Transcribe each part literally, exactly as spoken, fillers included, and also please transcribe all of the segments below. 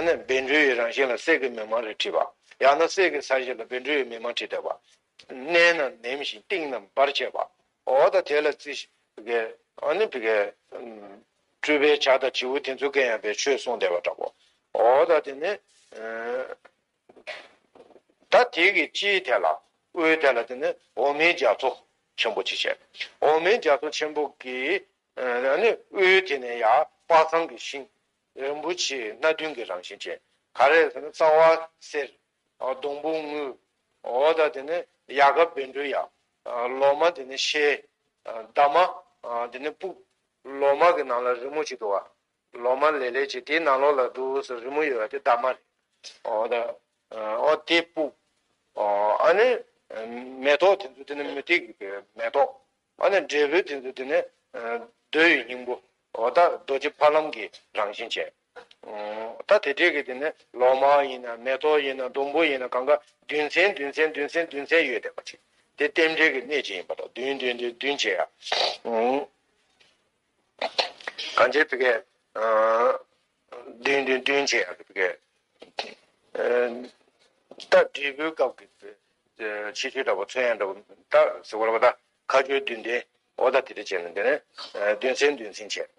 ནི་བཻ་ཌཱུརྱའི་རང་བཞིན་ལ་གསེར་གྱི་མིག་མངས་རེ་བྲིས་པ། ཡང་ན་གསེར་གྱི་ས་གཞི་ལ་བཻ་ཌཱུརྱའི་མིག་མངས་བྲིས་བསྡད་པ། མནན་ན་ནེམ་ཞིང་བཏིང་ན་འབར་བྱེད་པ། འོ་ད་དེ་ལ་རྩི་ཤིང་གི་ཨ་ནི་བི་གའི་སྤྲུལ་པའི་བྱ་དང་བྱིའུ་དེ་ཚོ་སྐད་ཡང་བའི་ཆོས་གསུངས་བསྡད་པ་འདྲ་པོ། འོ་ད་དེ་ནི་ད་དེ་གི་སྤྱིའི་ཐད་ལ་དབུའི་ཐད་ལ་དེ་ནི་འོག་མིན་རྒྱ་མཚོ་ཆེན་པོ་ཅིག་བྱས། འོག་མིན་རྒྱ་མཚོ་ཆེན་པོ་གི་ཨ་ནི་དབུས་དེ་ནས་ཡར་དཔག་བསམ་གྱི་ཤིང་རིན་པོ་ཆེ་སྣ་བདུན་གྱི་རང་བཞིན་ཅན། ག་རེ་ཟེར་ན་རྩ་བ་གསེར། སྡོང་པོ་དངུལ། འོ་ད་དེ་ནས་ཡལ་ག་བཻ་ཌཱུརྱ། ལོ་མ་དེ་ནས་ཤེལ། འདབ་མ་དེ་ནས་སྤུག་ལོ་མ་གི་ནང་ལ་རི་མོ་ཅིག་འདུག་བ། ལོ་མ་ལེབ་ལེབ་ཅིག་དེའི་ནང་ལོགས་ལ་འདུག་སེ་རི་མོ་ཡོད་པ་དེ་འདབ་མ་རེད། འོ་ད། འོ་དེ་སྤུག་འོ་ཨ་ནི་མེ་ཏོག་དེ་ཚོ་དེ་ནི་མུ་ཏིག་གི་མེ་ཏོག་ཨ་ནི་འབྲས་བུ་དེ་ཚོ་དེ་ནི་རྡོ་ཡི་སྙིང་པོ། འོ་ད་རྡོ་རྗེ་ཕ་ལམ་གྱི་རང་བཞིན་ཅན། ད་དེ་འདྲའི་གི་དེ་ནི་ལོ་མ་ཡིན་ན་མེ་ཏོག་ཡིན་ན་སྡོང་པོ་ཡིན་ན་གང་ག་བདུན་ཚན་བདུན་ཚན་བདུན་ཚན་བདུན་ཚན་ཡོད་བསྡད་པ་ཅིག་དེ་རྟེན་འབྲེལ་གྱི་གནད་ཅིག་ཡིན་པ་དང་བདུན་བདུན་བདུན་བདུན་བྱས་ཡ། གང་ཅི་བི་གའི་བདུན་བདུན་བདུན་བྱས་ཡ་བི་གའི་ད་འབྲས་བུའི་སྐབས་ཀྱི་ཆེ་ཆུང་འདྲ་པོ་མཚོན་ཡ་འདྲ་པོ་ད་ཟེར་བ་རེད་པ། ད་མཁའ་སྤྱོད་བདུན་ལྡན། འོ་ད་དེ་འདྲ་བྱས་ནས་དེ་ནས་བདུན་ཚན་བདུན་ཚན་བྱས།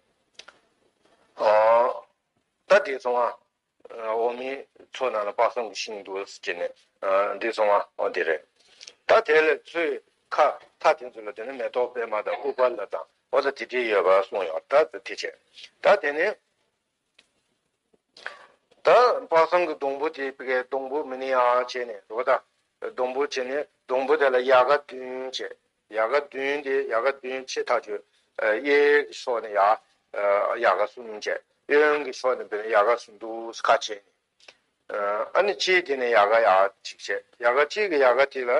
ད་དེ་སོང་ང་འོག་མིན་མཚོ་ནང་ལ་དཔག་བསམ་གྱི་ཤིང་འདུག་ཟེར་ནས་འདི་སོང་ང་འོ་དེ་རེད། ད་དེ་ལས་མཚོའི་ཁ་མཐའ་དེ་ཚོ་ལ་དེ་ནས་མེ་ཏོག་པད་མ་དང་ཨུཏྤ་ལ་དང་འོ་ད་དེ་འདྲའི་ཡོད་པ་གསུངས་ཡོད། ད་དེ་བྱས། ད་དེ་ནས་ད་དཔག་བསམ་གྱི་སྡོང་པོ་དེ་བི་གའི་སྡོང་པོ་མི་ནི་ཡང་བྱས་ནས་འོ་ད་སྡོང་པོ་བྱས་ནས་སྡོང་པོ་དེ་ལ་ཡལ་ག་བདུན་བྱས། ཡལ་ག་བདུན་དེ་ཡལ་ག་བདུན་ཕྱེད་ཐག་ཆོད། གཡས་ཀྱི་ཕྱོགས་ནས་ཡར་ཡལ་ག་གསུམ་བྱས། གཡོན་གྱི་ཕྱོགས་ནས་འབད་ན་ཡལ་ག་གསུམ་འདུག་ཁ་ཕྱེ་ནས། ཨ་ནི་གཅིག་དེ་ནས་ཡལ་ག་ཡར་གཅིག་བྱས། ཡལ་ག་གཅིག་གི་ཡལ་ག་དེ་ལ་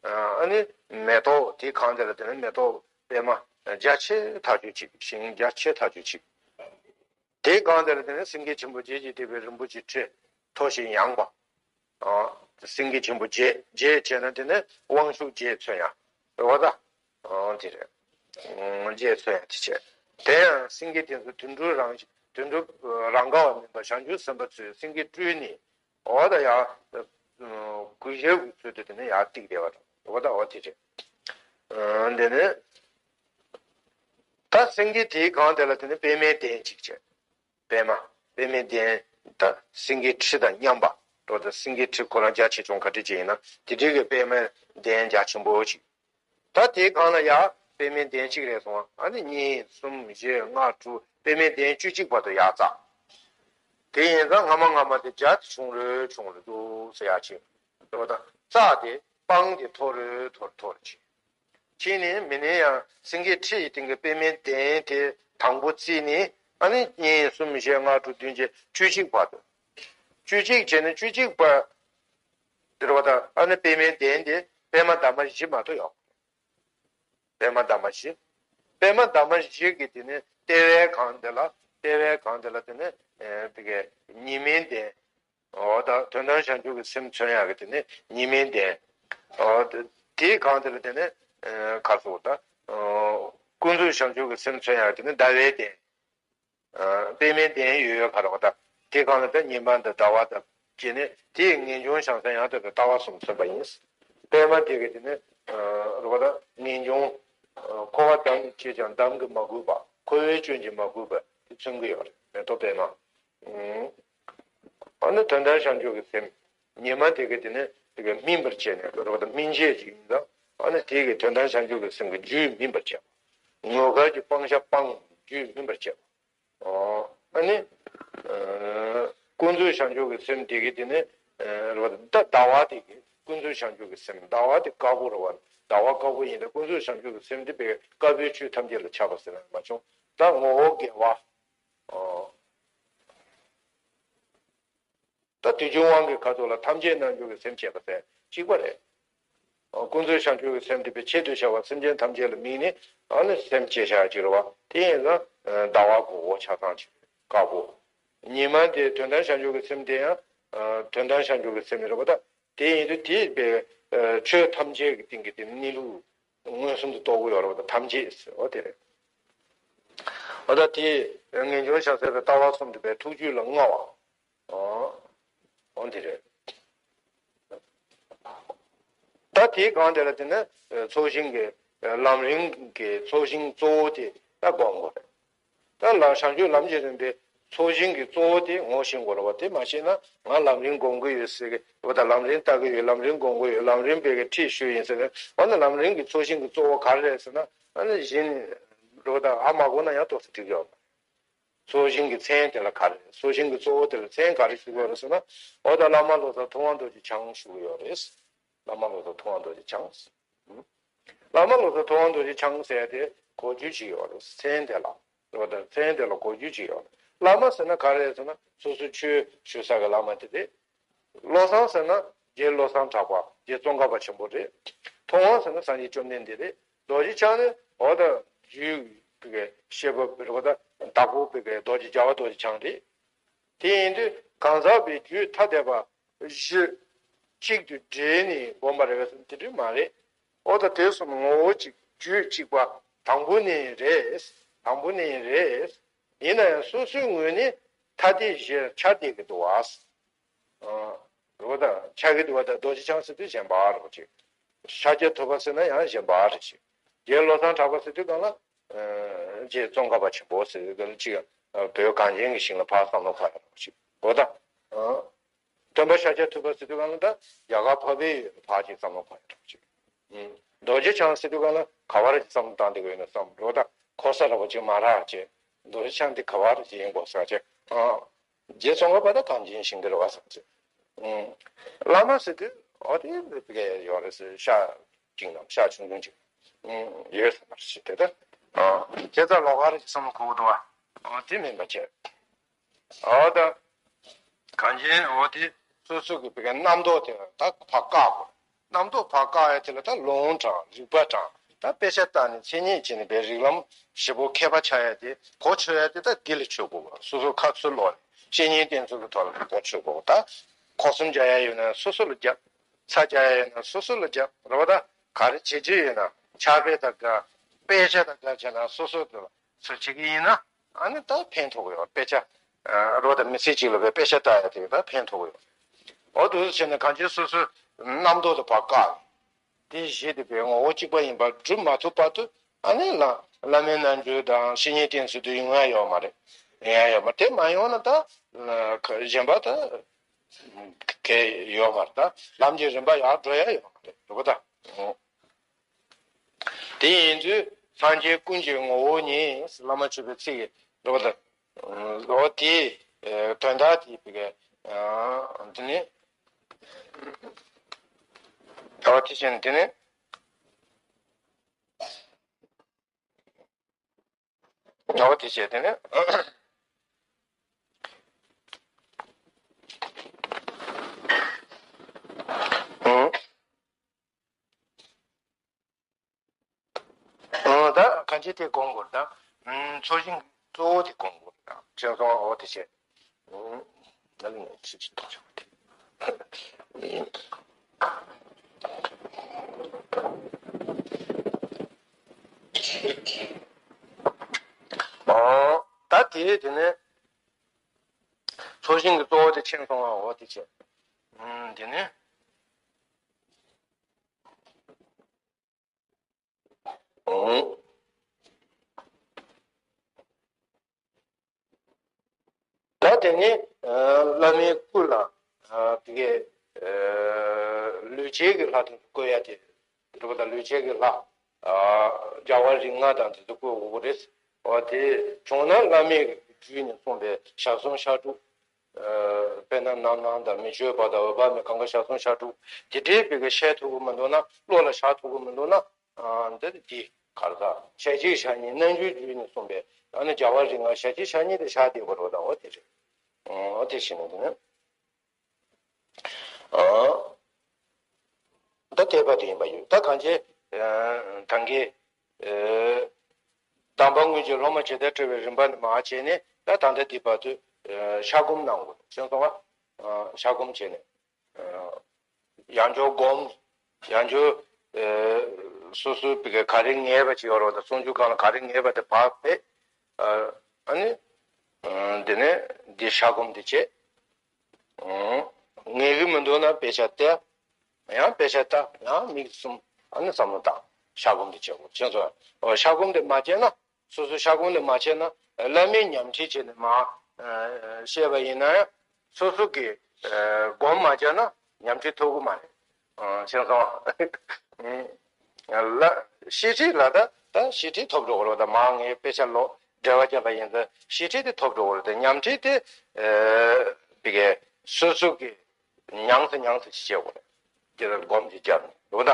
ཨ་ནི་མེ་ཏོག་དེ་གང་དེ་ལ་དེ་ནས་མེ་ཏོག་པད་མ་རྒྱ་ཆེ་ཐག་ཆོད་གཅིག་ཤིང་རྒྱ་ཆེ་ཐག་ཆོད་གཅིག་དེའི་སྒང་དེ་ལ་དེ་ནས་སེང་གེ་ཆེན་པོ་བརྒྱད་ཀྱིས་བཏེགས་པའི་རིན་པོ་ཆེའི་ཁྲི་མཐོ་ཞིང་ཡངས་པ། ཨ། སེང་གེ་ཆེན་པོ་བརྒྱད། བརྒྱད་བྱས་ན་དེ་ནས་དབང་ཕྱུག་བརྒྱད་མཚོན་ཡ། རེད་པ་ད། ཨ། དེ་རེད། ཨ། བརྒྱད་མཚོན་ཡ་དེ་བྱས། དེ་ཡང་སེང་གེ་དེ་ཚོ་དུད་འགྲོ་རང་དུད་འགྲོ་རང་ག་བ་མིན་པ་བྱང་ཆུབ་སེམས་དཔའ་ཚོས་སེང་གེ་སྤྲུལ་ནས། འོ་ད་ཡ། གུས་ཞབས་ཀྱི་ཚུལ་དུ་དེ་ནས་ཡར་བཏེགས་བསྡད་པ་དང་། འོ་ད་འོ་དེ་རེད། ཨ། དེ་ནས། ད་སེང་གེ་དེའི་སྒང་དེ་ལ་དེ་ནས་པདྨའི་གདན་གཅིག་བྱས། པདྨ། པདྨའི་གདན། ད་སེང་གེའི་ཁྲི་དང་མཉམ་པ། འགྲོ་ད་སེང་གེའི་ཁྲི་ཁོ་རང་རྒྱ་ཆེ་ཆུང་ག་འདྲ་ཅིག་ཡིན་ན་དེ་འདྲའི་གི་པདྨའི་གདན་རྒྱ་ཆེན་པོ་ཅིག་ད་དེའི་སྒང་ལ་ཡ་པདྨའི་གདན་གཅིག་རེད་སོང་། ཨ་ནི་གཉིས་གསུམ་བཞི་ལྔ་དྲུག་པདྨའི་གདན་བཅུ་གཅིག་བར་དུ་ཡར་བརྩེགས། དེ་ཡིན་ཙང་སྔ་མ་སྔ་མ་དེ་རྒྱ་དེ་ཆུང་རུ་ཆུང་རུ་འདུག་ཟེར་ཡ་ཅིག་འགྲོ་ད་རྩེགས་དེ་སྤང་དེ་མཐོ་རུ་མཐོ་རུ་མཐོ་རུ་ཅིག་ཕྱིས་ནས་མི་ནས་ཡང་སེང་གེའི་ཁྲི་ཡི་སྟེང་གི་པདྨའི་གདན་དེ་དང་པོ་བརྩིས་ནས་ཨ་ནི་གཉིས་གསུམ་བཞི་ལྔ་དྲུག་བདུན་བརྒྱད་བཅུ་གཅིག་བར་དུ། བཅུ་གཅིག་བྱས་ནས་བཅུ་གཅིག་པ་དེ་རེད་པ་ད། ཨ་ནི་པདྨའི་གདན་དེ་པདྨ་འདབ་མ་བཞི་མ་གཏོགས་ཡོད། པདྨ་འདབ་མ་བཞི། པདྨ་འདབ་མ་བཞི་གི་དེ་ནས་ལྟེ་བའི་སྒང་དེ་ལ་ལྟེ་བའི་སྒང་དེ་ལ་དེ་ནས་དེ་གའི་ཉི་མའི་གདན། འོ་ད་དོན་དམ་བྱང་ཆུབ་ཀྱི་སེམས་མཚོན་ཡག་གི་དེ་ནི་ཉི་མའི་གདན། འོ་ད་དེའི་སྒང་དེ་ལ་དེ་ནི་ཨ་ག་རེ་ཟེར་ད། ཨ་ཀུན་རྫོབ་བྱང་ཆུབ་ཀྱི་སེམས་མཚོན་ཡག་གི་དེ་ནི་ཟླ་བའི་གདན། ཨ་པདྨའི་གདན་ཡོད་ཡོད་ག་རེ་ཟེར་ད། དེའི་སྒང་ལ་ད་ཉི་མ་དང་ཟླ་བ་དང་བཅས་ནས་དེའི་ངེས་འབྱུང་བྱང་སེམས་ཡང་དག་པའི་ལྟ་བ་གསུམ་མཚོན་པ་ཡིན། པདྨ་དེ་གི་དེ་ནི་ཨ་རེད་པ་ད་ངེས་འབྱུང་། ཨ་འཁོར་བ་འདམ་གྱིས་བསྐྱེད་ཀྱང་འདམ་གྱིས་མ་གོས་པ། འཁོར་བའི་སྐྱོན་གྱིས་མ་གོས་པ་དེ་མཚོན་གྱི་ཡོད་རེད། མེ་ཏོག་པདྨ། ཨ་ནི་དོན་དམ་བྱང་ཆུབ་ཀྱི་སེམས། ཉི་མ་དེ་ག་དེ་ནི་དེ་ག་སྨིན་པར་བྱས་ནས་རོ་དང་སྨིན་བྱེད་ཅིག་ཡིན་ཙང་། ཨ་ནི་དེ་གི་དོན་དམ་བྱང་ཆུབ་ཀྱི་སེམས་ཀྱི་རྒྱུད་སྨིན་པར་བྱས། ངོ་དཀར་གྱི་སྤང་བྱ་སྤངས་རྒྱུད་སྨིན་པར་བྱས། ཨ་ནི་ཀུན་རྫོབ་བྱང་ཆུབ་ཀྱི་སེམས་དེ་ག་དེ་ནི་རོ་ད་ཟླ་བ་དེ་གི་ཀུན་རྫོབ་བྱང་ཆུབ་ཀྱི་སེམས་ཟླ་བ་དེ་དཀར་པོ་རོ་བ། ཟླ་བ་དཀར་པོ་ཡིན་ན་ཀུན་རྫོབ་བྱང་ཆུབ་ཀྱི་སེམས་དེ་བས་དཀར་པོའི་ཆོས་ཐམས་ཅད་ལ་ཁྱབ་པ་ཟེར་ན་མ་བྱུང་། ད་ངོ་བོ་དགེ་བ། ཨོ། ད་དུས་ཀྱི་དབང་གིས་ཁ་ཐུག་ལ་ཐམས་ཅད་རྣལ་འབྱོར་གྱི་སེམས་བསྐྱེད་པ་ཟེར་གཅིག་པ་རེད། ཨོ། ཀུན་རྫོབ་བྱང་ཆུབ་ཀྱི་སེམས་དེ་པའི་ཆེད་དུ་བྱ་བ་སེམས་ཅན་ཐམས་ཅད་ལ་དམིགས་ནས་ཨ་ནི་སེམས་བསྐྱེད་བྱ་གཅིག་རེད་བ། དེ་ཡིན་ཙང་ཟླ་བ་གོ་བོ་ཆ་ཚང་གཅིག་དཀར་པོ། ཉི་མ་དེ་དོན་དམ་བྱང་ཆུབ་ཀྱི་སེམས་དེ་ཡང་དོན་དམ་བྱང་ཆུབ་ཀྱི་སེམས་རེད་བ་ད། དེ་ཡིན་དུས་དེ་པའི་ཆོས་ཐམས་ཅད་ཀྱི་སྟེང་གི་དེ་གནས་ལུགས། མངོན་སུམ་དུ་རྟོགས་ཀྱི་ཡོད་རེད་པ་ད་ཐམས་ཅད་ཟེར་བ་དེ་རེད། འོ་ད་དེ་ངེས་འབྱུང་བྱང་སེམས་དང་ལྟ་བ་གསུམ་དེ་པའི་ཐུགས་རྒྱུད་ལ་མངའ་བ། འོ་འོ་འདི་རེད། ད་དེའི་སྒང་དེ་ལ་དེ་ནི་ཚོགས་ཞིང་གི་ལམ་རིམ་གྱི་ཚོགས་ཞིང་གཙོ་བོ་དེ་ད་སྒོམ་དགོས་རེད། ད་ལ་བྱང་ཆུབ་ལམ་གྱི་རིམ་པའི་ཚོགས་ཞིང་གི་གཙོ་བོ་དེ་ངོ་ཤེས་དགོས་རེད་བ། དེ་མ་ཤེས་ན་ང་ལམ་རིམ་སྒོམ་གྱི་ཡོད་ཟེར་གི་འོ་ད་ལམ་རིམ་ལྟ་གི་ཡོད། ལམ་རིམ་སྒོམ་གྱི་ཡོད། ལམ་རིམ་པའི་གི་ཁྲིད་ཞུས་ཡིན་ཟེར་ན། འོ་ན་ལམ་རིམ་གྱི་ཚོགས་ཞིང་གི་གཙོ་བོ་ག་རེ་རེད་ཟེར་ན། ཨ་ནི་གཞན་འགྲོ་དང་ཨ་མ་གོ་ན་ཡང་ཏོག་ཙམ་འགྲིག་ཡོད། ཚོགས་ཞིང་གི་མཚན་དེ་ལ་ག་རེ། ཚོགས་ཞིང་གི་གཙོ་བོ་དེ་ལ་མཚན་ག་རེ་ཞུ་དགོས་རེད་ཟེར་ན། འོ་ད་བླ་མ་བློ་བཟང་ཐུབ་དབང་རྡོ་རྗེ་འཆང་ཞུ་གི་ཡོད་རེད། བླ་མ་བློ་བཟང་ཐུབ་དབང་རྡོ་རྗེ་འཆང་། བླ་མ་བློ་བཟང་ཐུབ་དབང་རྡོ་རྗེ་འཆང་ཟེར་ཏེ་གོ་རྒྱུ་ཅིག་ཡོད་རེད། མཚན་དེ་ལ། འོ་ད་མཚན་དེ་ལ་གོ་རྒྱུ་ཅིག་ཡོད་རེད། བླ་མ་ཟེར་ན་ག་རེ་ཟེར་ན་སོ་སོའི་ཆོས་ཞུ་ས་གི་བླ་མ་དེ་རེད། བློ་བཟང་ཟེར་ན་རྗེ་བློ་བཟང་གྲགས་པ་རྗེ་ཙོང་ཁ་པ་ཆེན་པོ་རེད། ཐུབ་དབང་ཟེར་ན་སངས་རྒྱས་བཅོམ་ལྡན་འདས་རེད། རྡོ་རྗེ་འཆང་ནི་འོ་ད་རྒྱུད་པའི་བཤད་པ་རེད་བ། ད་བདག་པོ་པའི་རྡོ་རྗེ་རྒྱལ་བ་རྡོ་རྗེ་འཆང་རེད། དེ་ཡིན་དུས་གང་ཟག་པའི་རྒྱུད་ཐ་དད་པ་བཞི་གཅིག་ཏུ་འདྲེས་ནས་བསྒོམ་པ་རེད་བས་སམ། དེ་འདྲ་མ་རེད། འོ་ད་དེ་གསུམ་ངོ་བོ་གཅིག་རྒྱུད་གཅིག་པ་དང་པོ་ནས་རེད། དང་པོ་ནས་རེད། ཡིན་ན་ཡང་སོ་སོའི་ངོས་ནས་ཐ་དད་བཞིར་ཆ་བསྡད་ཀྱི་འདུག་བ། རོ་དང་ཆ་གི་འདུག་བ་དང་རྡོ་རྗེ་འཆང་ཟེར་དུས་གཞན་པ་རོ་ཅིག་ཤཱཀྱ་ཐུབ་པ་ཟེར་ན་ཡང་གཞན་པ་རེ་ཅིག་རྗེ་བློ་བཟང་གྲགས་པ་ཟེར་དུས་གང་ལ། རྗེ་ཙོང་ཁ་པ་ཆེན་པོ་ཟེར་དུས་གང་ལ་ཅིག་བོད་གངས་ཅན་གྱི་ཞིང་ལ་ཕར་བསམ་བློ་འཁོར་ཡ་རོ་ཅིག་འོ་ད། སྟོན་པ་ཤཱཀྱ་ཐུབ་པ་ཟེར་དུས་གང་ལ་ད་རྒྱ་གར་འཕགས་པའི་ཡུལ་ལ་ཕར་ཅིག་བསམ་བློ་འཁོར་ཡ་རོ་ཅིག་རྡོ་རྗེ་འཆང་ཟེར་དུས་གང་ལ་ག་བར་ཅིག་བསམ་བློ་བཏང་བསྡད་དགོས་ཡོད་ན་བསམ་རོ་ད་འཁོར་ས་ར་བ་ཅིག་མ་རག་ཅིག་རྡོ་རྗེ་འཆང་འདི་ག་བར་ཅིག་ཡིན་དགོས་ས་ཅིག་རྗེ་ཙོང་ཁ་པ་ད་གངས་ཅན་ཞིང་གི་རེད་བ་བསམ་ཚེ། བླ་མ་ཟེར་དུས་འོ་དེ་བི་ག་ཡོད་རེད་ཟེར། ཤ་ཅིག་ནམ་ཤ་ཆུང་ཆུང་ཅིག་ཡོད་ས་མ་རེད་ཟེར་དེ་ད། ཁྱེད་ཚ་ལོག་ག་རེ་ཅིག་བསམ་བློ་འཁོར་གི་འདུག་བ། འོ་དེ་མིན་པ་བྱས། འོ་ད། གངས་ཅན་འོ་དེ་སོ་སོ་གི་བི་ག་རྣམ་རྟོག་དེ་ད་ཕར་བཀག་དགོས། རྣམ་རྟོག་ཕར་བཀག་ཡ་དེ་ལ་ད་ལུང་དྲངས་རིགས་པ་དྲངས་ད་དཔེ་ཆ་བལྟས་ནས་མཚན་ཉིད་བྱས་ནས་པའི་རིགས་ལམ་ཞིབ་པོ་མཁས་པ་ཆགས་ཡ་དེ་གོ་ཆོད་ཡ་དེ་ད་འདི་ལ་ཆོད་དགོས། སོ་སོ་ཁ་ཚུར་ལོག་ནས་བཤེས་གཉེན་བསྟེན་ཚུལ་གྱི་ཐོག་ལ་གོ་ཆོད་དགོས། ད་ཁོག་གསུམ་རྒྱག་ཡ་ཡོད་ན་སོ་སོ་ལ་རྒྱབ། ཚྭ་རྒྱག་ཡ་ཡོད་ན་སོ་སོ་ལ་རྒྱབ་རེད་བ། ད་ག་རེ་བྱེད་རྒྱུ་ཡོད་ན་ཕྱག་དཔེ་དང་འགལ། དཔེ་ཆ་དང་འགལ་བྱས་ན་སོ་སོ་དེ་ལ་ཚུར་བྱེད་ཀྱི་ཡིན་ན། ཨ་ནི་ད་ཕན་ཐོགས་ཡོད། དཔེ་ཆ་རོ་དང་མི་ཚེ་གཅིག་ལ་བའི་དཔེ་ཆ་ལྟ་ཡ་དེ་ད་ཕན་ཐོགས་ཡོད། འོ་འདུག་སེ་བྱས་ནས་གང་ཅི་སོ་སོའི་རྣམ་རྟོག་དེ་ཕར་བཀག་དེ་གཞི་དེ་བའི་ངོ་བོ་གཅིག་པ་ཡིན་པ་སྒྲུབ་མ་ཐུབ་བར་དུ་ཨ་ནི་ལ་བླ་མའི་རྣལ་འབྱོར་དང་བཤེས་གཉེན་བསྟེན་ཚུལ་དུ་ཡོང་ཡ་ཡོད་མ་རེད། ཡོང་ཡ་ཡོད་མ་རེད། དེ་མ་ཡོང་ན་ད་གཞན་པ་ད་གལ་ཡོད་མ་རེད། ད་ལམ་གྱི་རིམ་པ་ཡར་འགྲོ་ཡ་ཡོད་མ་རེད། རེད་པ་ད། དེ་ཡིན་དུས་སངས་རྒྱས་ཀུན་གྱི་ངོ་བོ་ཉིད་བླ་མ་མཆོད་པའི་ཚིག་རེད་པ་ད། ལོ་དེའི་དོན་དག་དེ་བི་ག་འདི་ནི་ལོ་དེ་བཞིན་འདི་ནི་ལོ་དེ་བྱས་དེ་ནི། ད་གང་ཅི་དེ་སྒོམ་དགོས་ད། ཚོགས་ཞིང་གཙོ་བོ་དེ་སྒོམ་དགོས་ད། ཅེས་སོང་འོ་དེ་བྱས། ད་ལ་ངས་ཅི་ཅི་ཐུག་ཆོག་དེ། ད་དེ་དེ་ནས་ཚོགས་ཞིང་གི་གཙོ་བོ་དེ་ཕྱིན་སོང་བ་འོ་དེ་བྱས། དེ་ནས། ད་དེ་ནི་བླ་མའི་སྐུ་ལ་དེ་གའི་ལུས་བྱད་ཀྱི་ལྷ་དེ་བཀོད་ཡ་དེ་འགྲུབ་པ་དང་ལུས་བྱད་ཀྱི་ལྷ་རྒྱལ་བ་རིགས་ལྔ་དང་དེ་ཚོ་བཀོད་དགོས་རེད། འོ་དེ་བྱུང་ན་བླ་མའི་རྒྱུད་ནས་གསུངས་པའི་ཞལ་གསུམ་ཕྱག་དྲུག་དཔེར་ན་རྣམ་སྣང་དང་མི་བསྐྱོད་པ་དང་འོད་དཔག་མེད་གང་ག་ཞལ་གསུམ་ཕྱག་དྲུག་དེ་འདྲའི་བི་ག་བཤད་ཐུབ་ཀྱི་མི་འདུག་ན་བློ་ལ་བཞག་ཐུབ་ཀྱི་མི་འདུག་ན། འདི་འདི་གར་ད་ཞལ་གཅིག་ཕྱག་གཉིས་རྣལ་འབྱོར་རྒྱུད་ནས་གསུངས་པའི་ཨ་ནི་རྒྱལ་བ་རིགས་ལྔ་ཞལ་གཅིག་ཕྱག་གཉིས་དེ་བཞག་བསྡད་པ་རེད་ད། འོ་དེ་རེད། འོ་དེ་བཞིན་ནི་དེ་ནི། ད་དད་པ་དེ་ཡིན་པ་ཡོད། ད་གང་ཅི་ད་གིན་དམ་པ་དངོས་ཀྱི་སློབ་མ་ཇི་ལྟར་བཀྲི་བའི་རིམ་པ་ནས་མར་བྱས་ནས་ད་ད་ལྟ་འདི་བར་དུ་ཤ་སྒོམ་གནང་དགོས་ཤེས་སོང་བ། ཤ་སྒོམ་བྱས་ནས། ཡང་བསྐྱར་སྒོམ། ཡང་བསྐྱར་སོ་སོའི་བི་ག་ག་རེ་ངེས་པ་ཅིག་ཡོད་རེད་པ་ད། གསུང་ཆོས་སྒང་ལ་ག་རེ་ངེས་པ་དེ་ཕར་ཕེབས། ཨ་ནི། འདི་ནས་འདི་ཤ་སྒོམ་འདི་བྱས། ངེས་ཀྱི་མི་འདུག་ན་དཔེ་ཆ་བལྟས། ཡང་དཔེ་ཆ་ལྟ། ཡང་མིག་བཙུམ། ཨ་ནི་བསམ་བློ་བཏང་། ཤ་སྒོམ་དེ་བྱེད་དགོས། ཁྱེད་ཚོ་ཤ་སྒོམ་དེ་མ་བྱས་ན། སོ་སོ་ཤ་སྒོམ་དེ་མ་བྱས་ན། བླ་མས་ཉམས་ཁྲིད་བྱས་ནས་མར་བཤད་པ་ཡིན་ན་ཡང་། སོ་སོ་གིས་སྒོམ་མ་བྱས་ན་ཉམས་ཁྲིད་ཐོབ་ཀྱི་མ་རེད། ཤེས་སོང་། ལ། ཤེས་ཁྲིད་ལ་ད་ད་ཤེས་ཁྲིད་ཐོབ་འགྲོ་གི་རེད། ད་མར་ངས་དཔེ་ཆ་ཀློག་འགྲེལ་པ་བརྒྱབ་པ་ཡིན་ཙང་ཤེས་ཁྲིད་དེ་ཐོབ་འགྲོ་གི་རེད། ད་ཉམས་ཁྲིད་དེ་བི་གའི་སོ་སོ་གིས་ཉམས་སུ་ཉམས་སུ་ཅིག་བྱེད་དགོས་རེད། དེ་ལ་སྒོམ་ཅིག་བརྒྱབ་ནས་འགྲོ་ད།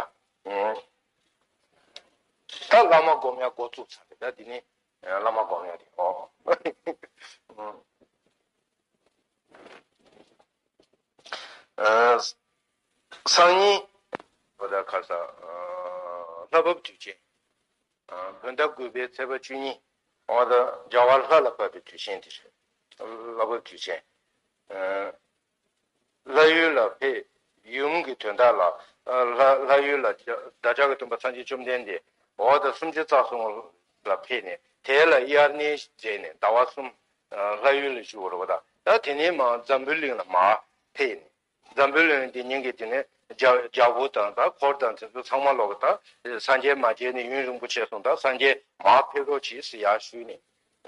ད་བླ་མ་སྒོམ་ཡ་འགོ་བཙུགས་ཚར་རེད། ད་འདི་ནི་བླ་མ་སྒོམ་ཡ་རེད། ཨོ། སང་ཉིན་བོད་ཟླ་ཁ་ས་ལྷ་བབས་དུས་ཆེན། བོད་ཟླ་དགུ་པའི་ཚེས་པ་བཅུ་གཉིས། འོ་ད་རྒྱལ་བ་ལྷ་ལ་བབས་པའི་དུས་ཆེན་དེ་རེད། ལྷ་བབས་དུས་ཆེན། ལྷ་ཡུལ་ལ་ཕེབས། ཡུམ་གྱི་དོན་དག་ལ། ལྷ་ལྷ་ཡུལ་ལ་བདག་ཅག་གི་སྟོན་པ་སངས་རྒྱས་བཅོམ་ལྡན་འདས་འོ་ད་སུམ་ཅུ་རྩ་གསུམ་ལ་ཕེབས་ནས། དེ་ལ་དབྱར་གནས་མཛད་ནས་ཟླ་བ་གསུམ་ལྷ་ཡུལ་ལ་བཞུགས་པ་རེད་པ། ད་དེ་ནས་མར་འཛམ་བུ་གླིང་ལ་མར་ཕེབས་ནས། འཛམ་བུ་གླིང་འདི་ཉིད་ཀྱི་དེ་ནས་རྒྱ་རྒྱལ་པོ་དང་ད་འཁོར་དང་དེ་ཚོ་ཚང་མ་ལོག་གི་ད་སངས་རྒྱས་མ་མཇལ་ནས་ཡུན་རིང་པོ་བྱས་སོང་། ད་སངས་རྒྱས་མར་ཕེབས་རོགས་གྱིས་ཟེར་ཡར་ཞུས་ནས།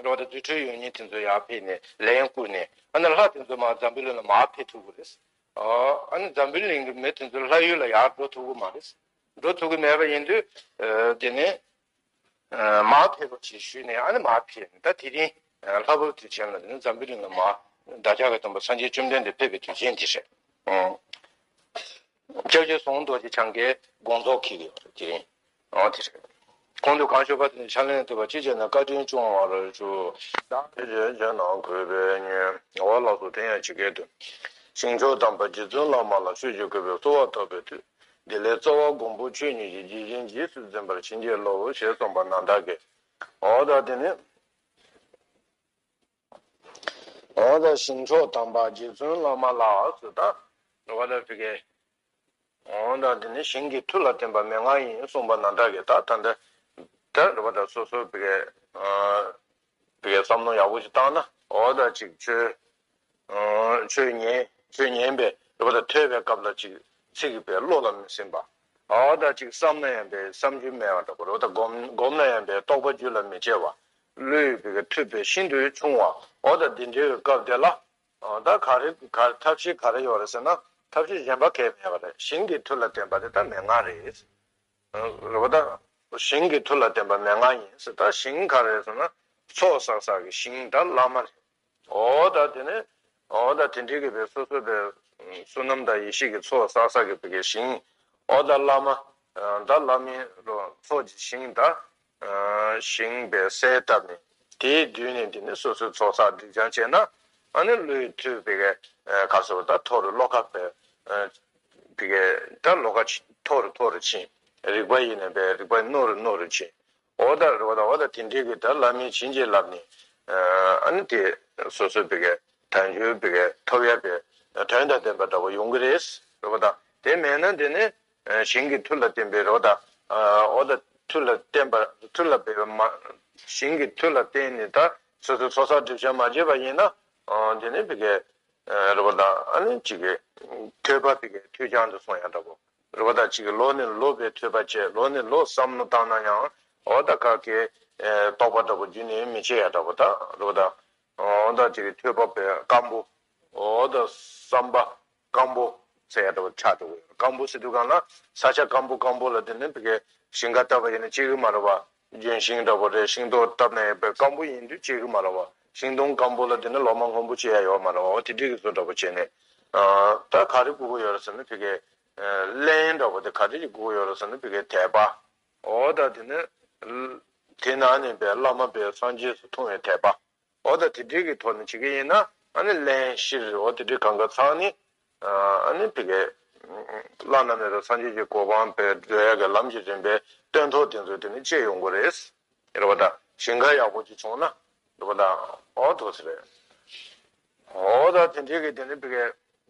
རོགས་ད་རྫུ་འཕྲུལ་ཡོད་མཁན་དེ་ཚོ་ཡར་ཕེབས་ནས་ལན་བསྐུར་ནས། ཨ་ནི་ལྷ་དེ་ཚོ་མར་འཛམ་བུ་གླིང་ལ་མར་ཕེབས་ཐུབ་ཀྱི་རེད། ཨ་ནི་འཛམ་བུ་གླིང་གི་མི་དེ་ཚོ་ལྷ་ཡུལ་ལ་ཡར་འགྲོ་ཐུབ་ཀྱི་མ་རེད། འགྲོ་ཐུབ་ཀྱི་མེད་པ་ཡིན་དུས། དེ་ནས། མར་ཕེབས་རོགས་ཞེས་ཞུས་ནས། ཨ་ནི་མར་ཕེབས་ནས་ད་དེ་རིང་ལྷ་བབས་དུས་ཆེན་ལ་ནི་འཛམ་བུ་གླིང་ལ་མར་བདག་ཅག་གི་སྟོན་པ་སངས་རྒྱས་བཅོམ་ལྡན་འདས་ཕེབས་པའི་དུས་ཆེན་དེ་རེད། སྐྱབས་རྗེ་ཟུང་རྡོ་རྗེ་འཆང་གིས་དགོངས་རྫོགས་འཁེལ་གྱི་ཡོད་རེད། དེ་རིང་ཨོ་དེ་རེད། གོང་དུ་གང་ཞུས་པ་དེ་ནི་ཕྱག་ལེན་ཐུབ་པ་ཅི་བྱས་ན་བཀའ་དྲིན་སྐྱོང་བར་ཞུ། བདག་གིས་བྱས་བྱས་ན་གུས་པས་ཉོན། འོ་ལགས་སོ། དེ་ཡང་ཇི་སྐད་དུ། ཞིང་མཆོག་དམ་པ་རྗེ་བཙུན་བླ་མ་ལ། ཆོས་ཀྱི་གུས་པས་གསོལ་བ་ཐོབ་པའི་མཐུས། དེ་ལས་རྩ་བ་སྒོམ་པོ་ཆོས་ཉིད་ཀྱི། ཇི་བཞིན་རྗེས་སུ་འཛིན་པར་བྱིན་གྱིས་རློབས། ཞེས་གསུངས་པ་ནང་ལྟར་གྱི། འོ་ད་དེ་ནི། འོ་ད་ཞིང་མཆོག་དམ་པ་རྗེ་བཙུན་བླ་མ་ལ་ཟེར་ད། འོ་ད་བི་གའི། འོ་ད་དེ་ནི་ཞིང་གི་མཐུ་ལ་བརྟེན་པ་མན་ངག་ཡིན་གསུངས་པ་ནང་ལྟར་གྱི། ད་ད་འདི་ད་རེད་པ། ད་སོ་སོ་བི་གའི་བི་གའི་བསམ་བློ་ཡག་པོ་ཞིག་བཏང་ན། འོ་ད་ཅིག་ཆོས། ཆོས་ཉན་ཆོས་ཉན་པའི་རེད་པ། ད་ཐོས་པའི་སྐབས་ལ་ཅིག་ཚིག་གི་བའི་བློ་ལ་མི་སིམ་པ། འོ་ད་ཅིག་བསམ་ན་ཡང་བའི་བསམ་རྒྱུ་མེད་པ་འདྲ་པོ་རེད་པ། ད་སྒོམ་སྒོམ་ན་ཡང་བའི་རྟོགས་པ་རྒྱུད་ལ་མི་སྐྱེ་བ། བློས་བའི་ཐུབ་པའི་ཤིན་ཏུ་ཆུང་བ། འོ་ད་འདི་འདྲའི་སྐབས་དེ་ལ། ད་ག་རེ་ག་ཐབས་ཤེས་ག་རེ་ཡོད་རེད་ཟེར་ན། ཐབས་ཤེས་གཞན་པ་གང་ཡང་མེད་པ་རེད། ཞིང་གི་མཐུ་ལ་བརྟེན་པ་དེ་ད་མན་ངག་རེད། རེད་པ། ད་ཞིང་གི་མཐུ་ལ་བརྟེན་པ་མན་ངག་ཡིན་ཟེར། ད་ཞིང་ག་རེ་ཟེར་ན། ཚོགས་བསགས་བསགས་ཀྱི་ཞིང་ད་བླ་མ་རེད། འོ་ད་དེ་ནས། འོ་ད་དེ་འདྲའི་གི་བའི་སོ་སོ་བའི་བསོད་ནམས་དང་ཡེ་ཤེས་ཀྱི་ཚོགས་བསགས་བསགས་ཀྱི་བའི་གི་ཞིང་། འོ་ད་བླ་མ། ད་བླ་མའི་ཚོགས་ཀྱི་ཞིང་ད། ཞིང་བའི་སའི་བཏབ་ནས། དེའི་མདུན་ནས་དེ་ནས་སོ་སོའི་ཚོགས་བསགས་སྒྲིབ་སྦྱང་བྱས་ན། ཨ་ནི་བློའི་མཐུ་བི་གའི་ག་སོ་ད་མཐོ་རུ་བློ་ཁ་བའི། བི་གའི་ད་བློ་ཁ་མཐོ་རུ་མཐོ་རུ་ཕྱིན། རིག་པ་ཡིན་ན་བའི་རིག་པ་རྣོ་རུ་རྣོ་རུ་ཕྱིན། འོ་ད་རེད་པ། ད་འོ་ད་དེ་འདྲའི་གི་ད་བླ་མས་བྱིན་གྱིས་བརླབས་ནས། ཨ་ནི་དེ་སོ་སོ་བི་གའི་དལ་འབྱོར་བི་གའི་ཐོབ་ཡ་བའི་དོན་དང་ལྡན་པ་འདྲ་པོ་ཡོང་གི་རེད། རེད་པ། ད་དེ་མེད་ན་དེ་ནི་ཞིང་གི་མཐུ་ལ་བརྟེན་པའི་རེད་པ། ད་འོ་ད་མཐུ་ལ་བརྟེན་པ་མཐུ་ལ་བརྟེན་པ་མ། ཞིང་གི་མཐུ་ལ་བརྟེན་ནས་ད་སོ་སོའི་ཚོགས་བསགས་སྒྲིབ་སྦྱང་མ་བྱས་པ་ཡིན་ན། དེ་ནི་བི་གའི། རེད་པ། ད་ཨ་ནི་གཅིག་གི་ཐོས་པ་བི་གའི་ཐོས་རྐྱང་དུ་སོང་ཡ་འདྲ་པོ། རེད་པ། ད་གཅིག་གི་ལོ་ནས་ལོ་བའི་ཐོས་པ་བྱས། ལོ་ནས་ལོ་བསམ་བློ་བཏང་ན་ཡང་། འོ་ད་ག་གི་རྟོགས་པ་འདྲ་པོ་རྒྱུན་ནས་མི་སྐྱེ་ཡ་འདྲ་པོ། ད་རེད་པ། ད་འོ་ད་གཅིག་གི་ཐོས་པ་བའི་སྐམ་པོ། འོ་ད་བསམ་པ་སྐམ་པོ་ཟེར་ཡ་འདྲ་པོ་ཆགས་འགྲོ་གི་ཡོད། སྐམ་པོ་ཟེར་དུས་སྒང་ལ་ས་ཆ་སྐམ་པོ་སྐམ་པོ་ལ་དེ་ནི་བི་གའི་ཞིང་ཁ་བཏབ་པ་ཡིན་ན་སྐྱེ་གི་མ་རེད་པ། ལྗོན་ཤིང་འདྲ་པོ་རེད། ཤིང་ཏོག་བཏབ་ན་ཡང་བའི་སྐམ་པོ་ཡིན་དུས་སྐྱེ་གི་མ་རེད་པ། ཤིང་སྡོང་སྐམ་པོ་ལ་དེ་ནི་ལོ་མ་སྔོན་པོ་སྐྱེ་ཡ་ཡོད་མ་རེད་པ། འོ་དེ་འདྲའི་གི་བཟོ་འདྲ་པོ་བྱས་ནས། ད་ག་རེ་དགོས་ཀྱི་ཡོད་རེད་ཟེར་ན་བི་གའི་རླན་འདྲ་པོ་དེ་ག་རེ་ཞིག་དགོས་ཀྱི་ཡོད་རེད་ཟེར་ན་བི་གའི་དད་པ། འོ་ད་དེ་ནི་དེ་ནང་ནས་བའི་བླ་མ་བའི་སངས་རྒྱས་སུ་མཐོང་བའི་དད་པ། འོ་ད་དེ་འདྲའི་གི་ཐོག་ནས་བྱེད་ཀྱི་ཡིན་ན། ཨ་ནི་རླན་གཤེར་འོ་དེ་འདྲའི་གང་ག་ཚང་ནི། ཨ་ནི་བི་གའི་བླ་ན་མེད་པའི་སངས་རྒྱས་ཀྱི་གོ་འཕང་བའི་འགྲོ་ཡ་གི་ལམ་གྱི་རིམ་པའི་སྟོན་ཐོག་དེ་ཚོ་དེ་ནི་སྐྱེ་ཡོང་གི་རེད། རེད་པ། ད་ཞིང་ཁ་ཡག་པོ་ཅིག་བྱུང་ན། རེད་པ། ད་འོ་ཐུགས་སུ་རེད། འོ་ད་དེ་འདྲའི་གི་དེ་ནི་བི་གའི་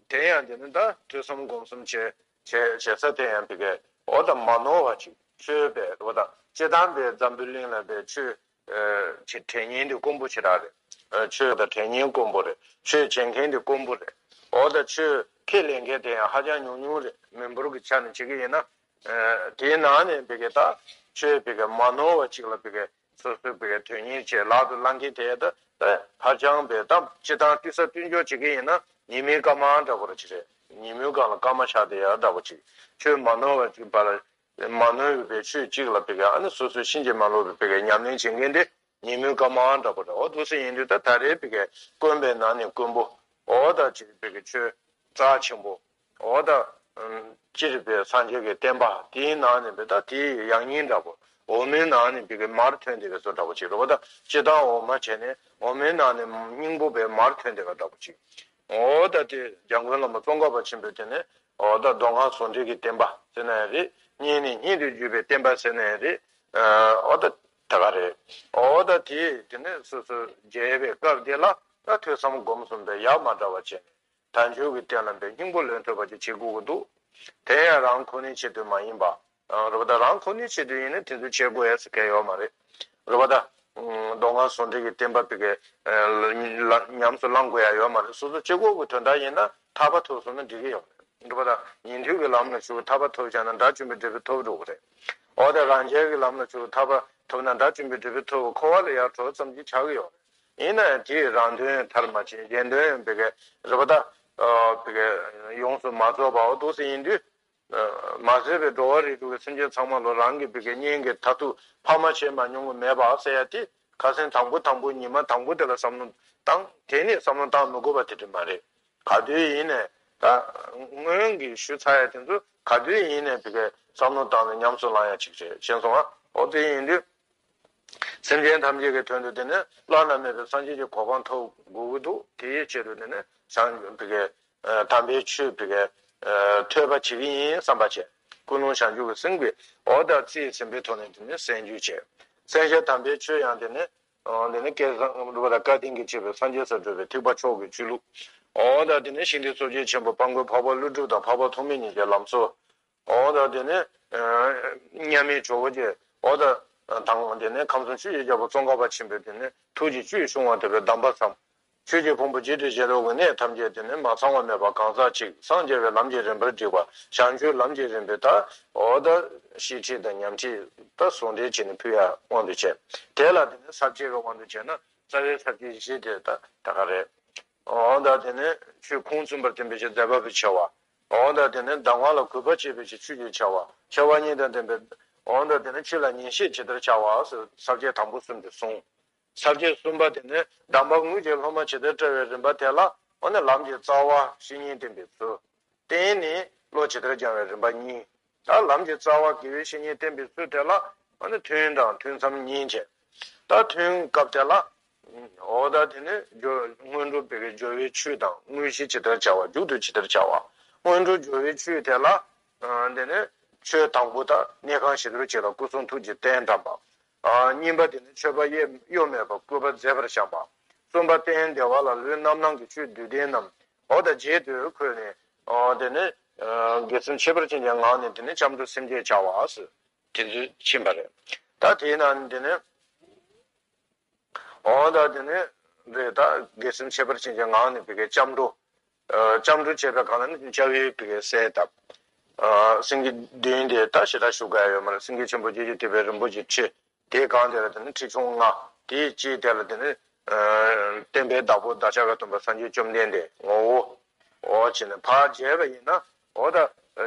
དེ་ཡང་དེ་ནི་ད་ཐོས་བསམ་སྒོམ་གསུམ་བྱེད་བྱེད་བྱེད་ས་དེ་ཡང་བི་གའི་འོ་ད་མ་ནོར་བ་ཅིག་ཆོས་པའི་རེད་པ། ད་སྤྱིར་བཏང་པའི་འཛམ་བུ་གླིང་ལ་པའི་ཆོས། ཨ་ཆེ་དྲན་ཉན་དེ་དཀོན་པོ་ཆེ་དྲགས་རེད། ཨ་ཆོས་དང་དྲན་ཉན་དཀོན་པོ་རེད། ཆོས་བྱེད་མཁན་དེ་དཀོན་པོ་རེད། འོ་ད་ཆོས་ཁས་ལེན་མཁན་དེ་ཡང་ཧ་ཅང་ཉུང་ཉུང་རེད། མི་འབོར་གྱི་ཆ་ནས་བྱེད་ཀྱི་ཡིན་ན། ཨ་དེའི་ནང་ནས་བི་གེ་ད་ཆོས་བི་གེ་མ་ནོར་བ་ཅིག་ལ་བི་གེ་སོ་སོའི་བི་གེ་དོན་གཉེར་བྱས་ལག་ཏུ་བླང་མཁན་དེ་ད་ད་ཧ་ཅང་བས་ད་སྤྱི་བཏང་བསྟུད་ས་བསྟུད་འཇོག་བྱེད་ཀྱི་ཡིན་ན་ཉིན་མོའི་སྐར་མ་འདྲ་པོ་ར་ཅིག་རེད། ཉིན་མོའི་སྒང་ལ་སྐར་མ་ཆགས་བསྡད་ཡ་འདྲ་པོ་ཅིག་ཆོས་མ་ནོར་བ་ཅིག་བར་མ་ནོར་བའི་ཆོས་གཅིག་ལ་བི་གེ་ཨ་ནི་སོ་སོའི་ཕྱིན་ཅི་མ་ལོག་པའི་བི་གེ་ཉམས་ལེན་བྱེད་མཁན་དེ་ཉིན་མོའི་སྐར་མ་འདྲ་པོ་རེད། འོ་འདུག་སེ་ཡིན་དུས་ད་ད་རེས་བི་གེ་དཀོན་པའི་ནང་ནས་དཀོན་པོ། འོ་ད་ཅིག་བི་གེ་ཆོས་རྩ་ཆེན་པོ། འོ་ད་ཨམ་སྤྱིར་བའི་སངས་རྒྱས་ཀྱི་བསྟན་པ་དེའི་ནང་ནས་བི་ད་དེའི་ཡང་སྙིང་འདྲ་པོ། འོ་མའི་ནང་ནས་བི་གེ་མར་ཐོན་བསྡད་པའི་བཟོ་འདྲ་པོ་ཅིག་རེད་པ། ད་སྤྱིར་བཏང་འོ་མ་བྱས་ནས་འོ་མའི་ནང་ནས་སྙིང་པོ་བས་མར་ཐོན་བསྡད་པ་འདྲ་པོ་ཅིག་འོ་ད་དེ་འཇམ་མགོན་བླ་མ་ཙོང་ཁ་པ་ཆེན་པོས་དེ་ནས་འོ་ད་མདོ་སྔགས་ཟུང་འབྲེལ་གྱི་བསྟན་པ་ཟེར་ན་ཡང་རེད། སྙིང་ནས་སྙིང་དུ་བརྒྱུད་པའི་བསྟན་པ་ཟེར་ན་ཡང་རེད། ཨ་འོ་ད་ད་ག་རེད། འོ་ད་དེ་དེ་ནས་སོ་སོ་མཇལ་བའི་སྐབས་དེ་ལ་ད་ཐོས་བསམ་སྒོམ་གསུམ་པའི་ཡག་མ་འདྲ་བ་བྱས་ནས་དལ་འབྱོར་གྱི་རྟེན་ལ་བའི་སྙིང་པོ་ལེན་ཐུབ་པ་ཅིག་བྱེད་དགོས་ཀྱི་འདུག་དེ་ཡང་རང་ཁོ་ནའི་ཆེད་དུ་མ་ཡིན་པ། རེད་པ། ད་རང་ཁོ་ནའི་ཆེད་དུ་ཡིན་ན་དེ་ཚོ་བྱེད་དགོས་ཡ་ཟེར་མཁན་ཡོད་མ་རེད། རེད་པ། ད་མདོ་སྔགས་ཟུང་འབྲེལ་གྱི་བསྟན་པ་བི་གེ་ཉམས་སུ་བླང་དགོས་ཡ་ཡོད་མ་རེད། སོ་སོ་སྤྱི་ཁོག་གི་དོན་དག་ཡིན་ན་ཐར་པ་ཐོབ་སོང་ན་འགྲིག་གི་ཡོད་རེད། རེད་པ། ད་ཉན་ཐོས་ཀྱི་ལམ་ལ་ཞུགས་ཐར་པ་ཐོབ་བྱས་ན་དགྲ་བཅོམ་པའི་འབྲས་བུ་ཐོབ་འགྲོ་གི་རེད། འོ་ད་རང་རྒྱལ་གྱི་ལམ་ལ་ཞུགས་ཐར་པ་ཐོབ་ན་དགྲ་བཅོམ་པའི་འབྲས་བུ་ཐོབ། འཁོར་བ་ལ་ཡར་འགྲོ་ཙམ་གྱིས་ཆགས་ཀྱི་ཡོད་རེད། ཡིན་ན་ཡང་དེས་རང་དོན་མཐར་མ་ཕྱིན། གཞན་དོན་བི་གེ་རེད་པ། ད་བི་གེ་ཡོངས་སུ་མ་རྫོགས་པའོ་འདུག་སེ་ཡིན་དུས། མ་ཟད་པའི་འགྲོ་བ་རིགས་དྲུག་གི་སེམས་ཅན་ཚང་མ་ལ་རང་གི་བི་གེ་གཉེན་གྱི་མཐར་ཐུག་ཕ་མ་བྱེད་མ་མྱོང་གི་མེད་པ་ཟེར་ཡ་དེ་ཁ་སང་དང་པོ་དང་པོ་ཉི་མ་དང་པོ་དེ་ལ་བསམ་བློ་བཏང་། དེ་ནས་བསམ་བློ་བཏང་མི་དགོས་པ་དེ་འདྲ་མ་རེད། ག་དུས་ཡིན་ནས་ད་སྔོན་གྱི་ཞུ་ཚར་ཡ་དེ་ཚོ་ག་དུས་ཡིན་ནས་བི་གེ་བསམ་བློ་བཏང་ནས་ཉམས་སུ་བླང་ཡ་ཅིག་རེད། ཤེས་སོང་ཨ། འོ་དེ་ཡིན་དུས། སེམས་ཅན་ཐམས་ཅད་ཀྱི་དོན་དུ་དེ་ནི་བླ་ན་མེད་པའི་སངས་རྒྱས་ཀྱི་གོ་འཕང་ཐོབ་དགོས་ཀྱི་འདུག་དེའི་ཆེད་དུ་དེ་ནི་བྱང་བི་གེ་དམ་པའི་ཆོས་བི་གེ་ཐོས་པ་བྱེད་ཀྱི་ཡིན་བསམ་པ་བྱས། ཀུན་སློང་བྱང་ཆུབ་ཀྱི་སེམས་ཀྱིས་འོ་ད་རྩིས་ཟིན་པའི་ཐོག་ནས་དེ་ནི་གསན་རྒྱུ་བྱས། གསན་བྱ་དམ་པའི་ཆོས་ཡང་དེ་ནི་དེ་ནི་སྐལ་བཟང་རུ་བ་དང་བཀའ་དྲིན་གྱིས་ཆེ་བའི་སངས་རྒྱས་སུ་འགྲོ་བའི་ཐེག་པ་མཆོག་གི་ཆོས་ལུགས། འོ་ད་དེ་ནི་ཤིང་རྟའི་སྲོལ་འབྱེད་ཆེན་པོ་དཔལ་མགོན་འཕགས་པ་ཀླུ་སྒྲུབ་དང་འཕགས་པ་ཐོགས་མེད་གཉིས་ཀྱི་ལམ་སྲོལ། འོ་ད་དེ་ནི་མཉམ་མེད་ཇོ་བོ་རྗེ། འོ་ད་དང་དེ་ནི་ཁམས་གསུམ་ཆོས་ཀྱི་རྒྱལ་པོ་ཙོང་ཁ་པ་ཆེན་པོའི་དེ་ནི་ཐུགས་ཀྱི་བཅུད་བྱུང་བ་དེ་བས་གདམས་པ་བརྩམས། ཆོས་ཀྱི་ཕུང་པོ་འཇིག་རྟེན་བཞིན་རོལ་གྱི་གནས་ཐམས་ཅད་དེ་ནི་མ་ཚང་བ་མེད་པ་གང་ཟག་གཅིག་སངས་རྒྱས་པའི་ལམ་གྱི་རིམ་པར་བསྒྲིགས་པ། བྱང་ཆུབ་ལམ་གྱི་རིམ་པའི་ད་འོ་ད་ཤེས་ཁྲིད་དང་ཉམས་ཁྲིད་ད་ཟུང་འབྲེལ་བྱས་ནས་ཕུལ་ཡ་དབང་དུ་བྱས། དེ་ལ་དེ་ནི་ས་བཅད་ཀྱི་དབང་དུ་བྱས་ན་རྩ་བའི་ས་བཅད་བཞི་དེ་ད་ད་ག་རེད། འོ་ད་དེ་ནས་ཆོས་ཁུངས་བཙུན་པར་བསྟན་པའི་ཕྱིར་མཛད་པ་པོའི་ཆེ་བ། འོ་ད་དེ་ནས་གདམས་ངག་ལ་གུས་པ་བསྐྱེད་པའི་ཕྱིར་ཆོས་ཀྱི་ཆེ་བ། ཆེ་བ་གཉིས་དང་ལྡན་པའི། འོ་ད་དེ་ནས་ཆོས་ལ་ཉན་བཤད་ཇི་ལྟར་བྱ་བ་ཟེར་ས་བཅད་དང་པོ་གསུམ་དེ་གསུངས། ས་བཅད་གསུམ་པ་དེ་ནས་གདམས་པ་དངོས་ཀྱི་སློབ་མ་ཇི་ལྟར་བཀྲལ་བའི་རིམ་པ་དེ་ལ་འོ་ན་ལམ་གྱི་རྩ་བ་བཤེས་གཉེན་བསྟེན་པའི་ཚུལ། བརྟེན་ནས་བློ་ཇི་ལྟར་སྦྱང་བའི་རིམ་པ་གཉིས། ད་ལམ་གྱི་རྩ་བ་དགེ་བའི་བཤེས་གཉེན་བསྟེན་པའི་ཚུལ་དེ་ལ་ཨ་ནི་ཐུན་དང་ཐུན་མཚམས་གཉིས་བྱས། ད་ཐུན་སྐབས་དེ་ལ་འོ་ད་དེ་ནི་སྦྱོར་སྔོན་འགྲོ་བི་གེ་སྦྱོར་བའི་ཆོས་དང་དངོས་གཞི་ཇི་ལྟར་བྱ་བ། མཇུག་ཏུ་ཇི་ལྟར་བྱ་བ། སྔོན་འགྲོ་སྦྱོར་བའི་ཆོས་དེ་ལ་ཨ་དེ་ནི་ཆོས་དང་པོ་དག་གནས་ཁང་ཞིག་ཏུ་བྱེད་ལ་སྐུ་གསུང་ཐུགས་ཀྱི་རྟེན་བཀྲམ་པ། ཨ་གཉིས་པ་དེ་ནི་མཆོད་པ་གཡོ་གཡོ་མེད་པར་བཀོད་པ་མཛེས་པར་བཤམས་པ། གསུམ་པ་སྟན་བདེ་བ་ལ་ལུས་རྣམ་སྣང་གི་ཆོས་བསྡུས་ལྡན་རྣམས་འོ་ད་རྗེས་སུ་འཁོད་ནས་འོ་དེ་ནི་དགེ་སེམས་ཁྱད་པར་ཅན་གྱི་ངང་ནས་དེ་ནི་སྐྱབས་འགྲོ་སེམས་བསྐྱེད་བྱ་བ་ཟེར་དེ་ཚོ་ཕྱིན་པ་རེད། ད་དེའི་ནང་ནས་དེ་ནི་འོ་ད་དེ་ནི་རེད། ད་དགེ་སེམས་ཁྱད་པར་ཅན་གྱི་ངང་ནས་བི་གེ་སྐྱབས་འགྲོ། སྐྱབས་འགྲོ་བྱེད་པའི་སྒང་ལ་ནི་སྐྱབས་ཡུལ་བི་གེ་གསལ་བཏབ། སེང་གེ་བདུན་དེ་ད་ཞེ་དྲག་ཞུ་དགོས་ཡ་ཡོད་མ་རེད། སེང་གེ་ཆེན་པོ་བརྒྱད་ཅུ་ཐེག་པའི་རིན་པོ་ཆེའི་ཁྲི། དེའི་སྒང་དེ་ལ་དེ་ནི་ཁྲི་ཆུང་ལྔ། དེའི་དཀྱིལ་དེ་ལ་དེ་ནི་ཨ་བསྟན་པའི་བདག་པོ་བདག་ཅག་གི་སྟོན་པ་སངས་རྒྱས་བཅོམ་ལྡན་འདས་ངོ་བོ། འོ་བྱས་ནས་ཕར་བྱས་པ་ཡིན་ན་འོ་ད་